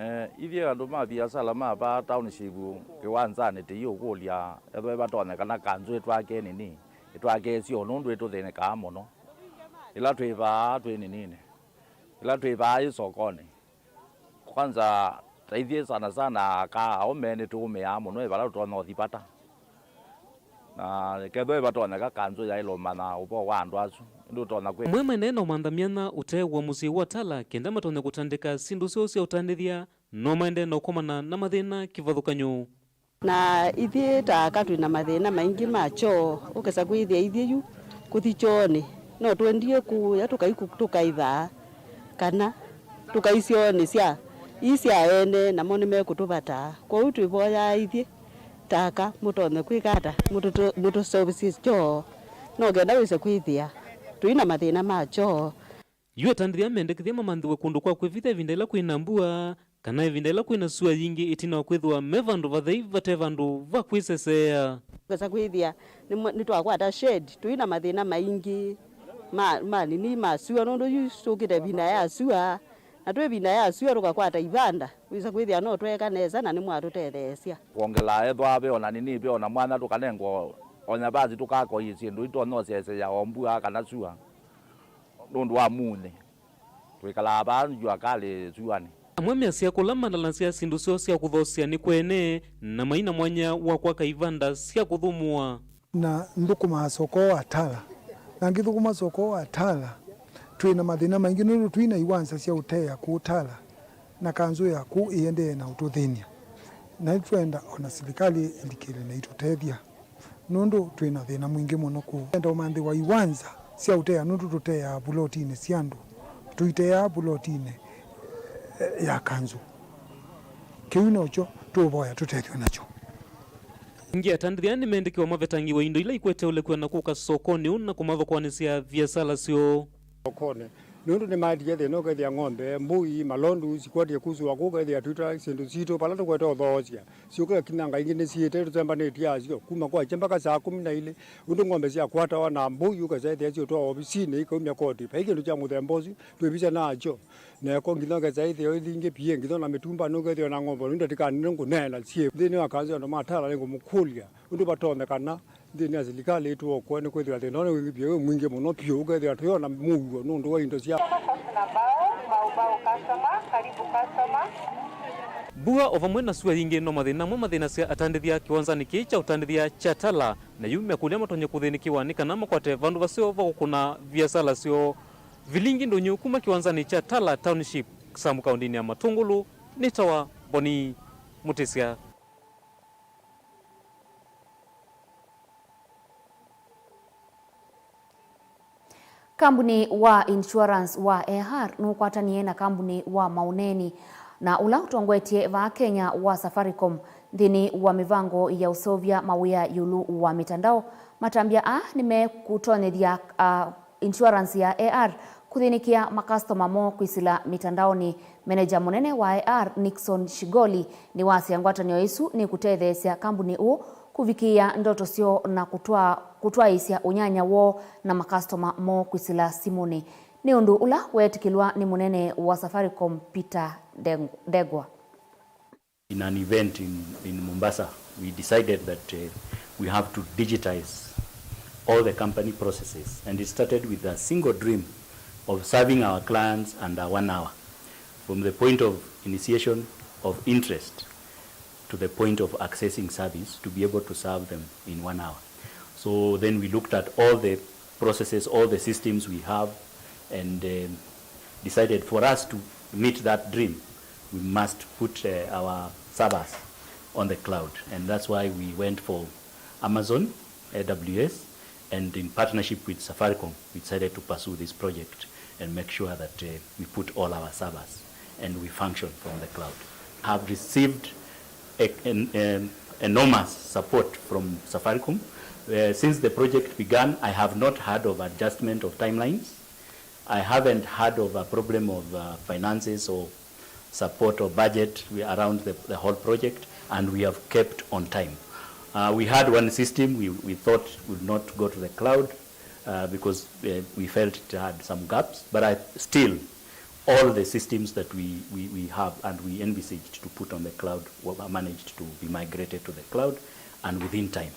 Eh, ithyĩ andũ ma viasala ma vaa township kĩwanzanĩ tĩiũkũlya ethĩwa ĩvatonyekana kanzũ ĩtwake nini, ĩtwake syoo nũndũ ĩtũthĩnĩkaa mũno. Ĩla twĩ vaa twĩ nininĩ, ĩla twĩ vaa ĩ sokonĩ, kwanza, ta ithyĩ sana sana aka aũme nĩtũũmĩaa mũno ĩ vala tũtonya ũthi vata. Na kethwa ĩvatonyeka kanzũ yaĩlũmana ũvoo wa andũ asu, ĩndĩ ũtonya kwĩ. Amwe maendee na ũmantha myanya ũtee wa mũsyĩ wa Tala kenda matonye kũtandĩka syĩndũ syoo sya ũtandĩthya, no maendee na ũkomana na mathĩna kĩvathũkany'o. Na ithyĩ ta aka twĩ na mathĩna maingĩ ma kyoo, ũkesa kwĩthĩa ithyĩ yu kũthi kyoonĩ, no tũendie kũya tũkaiku-, tũkaithaa, kana tũkai syoonĩ sya Ii sya ene namo nĩmekũtũvataa, kwoou twĩvoyaa ithyĩ ta aka mũtonye kwĩka ata? Mũtũtũ-, mũtũseũvĩsye kyoo, no kenda wĩse kwĩthĩa tũi na mathĩna ma kyoo. Yu atandĩthya mendekethya mamanthĩwe kũndũ kwa kwĩvitha ĩvinda ĩla kwĩ na mbua, kana ĩvinda ĩla kwĩ na sua yingĩ, ĩtina wa kwĩthĩwa me vandũ vathei vate vandũ va kwĩseseea. Kesa kwĩthĩa nĩmwe-, nĩtwakwata shade, tũi na mathĩna maingĩ ma, ma nini ma sua, nũndũ yu tũkĩte ĩvinda ya sua, na twĩ ĩvinda ya sua tũkakwata ivanda, wĩsa kwĩthĩa no tweeka nesa na nĩmwatũtetheesya. Kwongela ethwa ve ona nini, ve ona mwanya tũkanengwa o nyavasi tũkakoie syĩndũ itonya ũseseya o mbua kana sua. Nũndũ wa munyĩ, twĩkalaa vaa jua kalĩ suanĩ. Amwe measya kũla mandalasya syĩndũ syoo sya kũthosya nĩ kwene, na maina mwanya wa kwaka ivanda sya kũthũmũa. Na nthũkũmaa soko wa Tala, na ngĩthũkũma soko wa Tala, twĩ na mathĩna maingĩ nũndũ twĩ na iwanza sya ũtea kũu Tala, na kanzũ ya kũu ĩendee na ũtũthĩny'a. Na nĩtwenda ona silikalĩ ĩlikĩle na itũtethya. Nũndũ twĩ na thĩna mwingĩ mũno kũu. Enda ũmanthĩwa iwanza sya ũtea nũndũ tũteaa vulotinĩ sya andũ, tũiteaa vulotinĩ, eh, ya kanzũ. Kĩu nokyo tũũvoya tũtethw'e nakyo. Ĩngĩ atandĩthya nĩmendekĩwa mavetangĩwe indo ila ikwete ũlekw'a na kũka sokonĩ ũũ na kũmathokwanĩsya viasala syoo. Sokonĩ. Nũndũ nĩmaetie thĩna ũkethĩa ng'ombe, mbũi, malondu, sikwatie kusũa kũu ũkethĩa twita syĩndũ sitũ vala tũkwete ũthoosya. Syũka ĩkinyanga ingĩ nĩsiĩte tũtembanĩtye asyo kuma kwakya mpaka saa kũmi na ilĩ, ũndũ ng'ombe syakwatawa na mbũi ũkesa ĩthĩa syũtwawa ovisinĩ ikaumya koti. Vai kĩndũ kya mũthemba ũsu twĩvisya nakyo. Neko nginya ũkesa ĩthĩa ĩthi ingĩ pie, nginya ona mĩtumba nũkethĩa na ng'ombe nĩ ndatĩkanĩle ngũneena syĩ nthĩnĩ wa kanzũ andũ ma Tala nĩngũmũkũlya ũndũ vatonyekana. Nthĩnĩ ya silikalĩ ĩtũ okoe nĩ kwĩthĩwa thĩna ũyũ nĩ wĩ mwingĩ mũno vyũ, ũkethĩa tũyona mũuo nũndũ wa indo sya. Customer customer, karibu customer. Mbua o vamwe na sua yingĩ no mathĩna amwe mathĩnasya atandĩthya kĩwanzanĩ kĩĩ kya ũtandĩthya kya Tala, na yu mekũlya matonye kũthĩnĩkĩwa nĩ kana makwate vandũ vaseo va kũkũna viasala syoo. Vilingi Ndũnyũ kuma kĩwanzanĩ kya Tala Township, Samu kaũndĩnĩ ya Matũngũlũ, nĩtawa Boni Mũtĩsya. Kambuni wa insurance wa A R nũkwatanie na kambuni wa maũneeni na ũla ũtongoetye vaa Kenya wa Safaricom nthĩnĩ wa mĩvango ya ũseũvya mawĩa ĩũlũ wa mĩtandao. Matambya aa nĩmekũtonyethya, a, insurance ya A R kũthĩnĩkĩa makastoma moo kwĩsĩla mĩtandaonĩ. Meneja mũnene wa A R, Nixon Shigoli, nĩwasya ngwatanĩo ĩsu nĩkũtetheesya kambuni ũũ kũvikĩĩa ndoto syoo na kũtwaa, kũtwaĩĩsya ũnyanya woo na makastoma moo kwĩsĩla simũnĩ, nĩ ũndũ ũla weetĩkĩlwa nĩ mũnene wa Safaricom, Peter Ndeng-, Ndegwa. In an event in, in Mombasa, we decided that, uh, we have to digitize all the company processes, and it started with a single dream of serving our clients under one hour, from the point of initiation of interest to the point of accessing service, to be able to serve them in one hour. So then we looked at all the processes, all the systems we have, and, um, decided for us to meet that dream, we must put, uh, our servers on the cloud. And that's why we went for Amazon A W S, and in partnership with Safaricom, we decided to pursue this project and make sure that, uh, we put all our servers and we function from the cloud. Have received a, an, an enormous support from Safaricom. Uh, since the project began, I have not heard of adjustment of timelines. I haven't heard of a problem of, uh, finances or support or budget. We, around the, the whole project, and we have kept on time. Uh, we had one system we, we thought would not go to the cloud, uh, because, uh, we felt it had some gaps, but I still, all the systems that we, we, we have and we envisaged to put on the cloud were managed to be migrated to the cloud, and within time.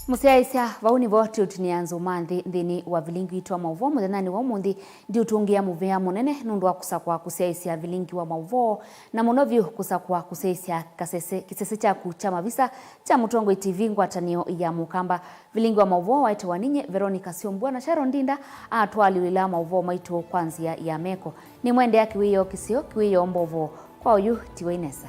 Mũsyaĩĩsya, vau nĩvo tũũtinĩa nzũma nthĩ nthĩnĩ wa vilingi witũ wa maũvoo mũthenyanĩ wa ũmũnthĩ. Ndiũtũngĩa mũvea mũnene nũndũ wa kũsakũa kũsyaĩĩsya vilingi wa maũvoo, na mũno vyũ kũsakũa kũsyaĩĩsya kasese, kĩsese kyaku kya mavisa kya Mũtongoi T V, ngwatanĩo ya Mũkamba. Vilingi wa maũvoo waĩtawa ninyie Veronica Syombua, na Sharon Ndinda atũalyũlĩla maũvoo maitũ kwa nzĩa ya meko. Nĩmwendea kĩwĩoo kĩseo, kĩwĩoo mbovo. Kwa oyu, tiwai nesa.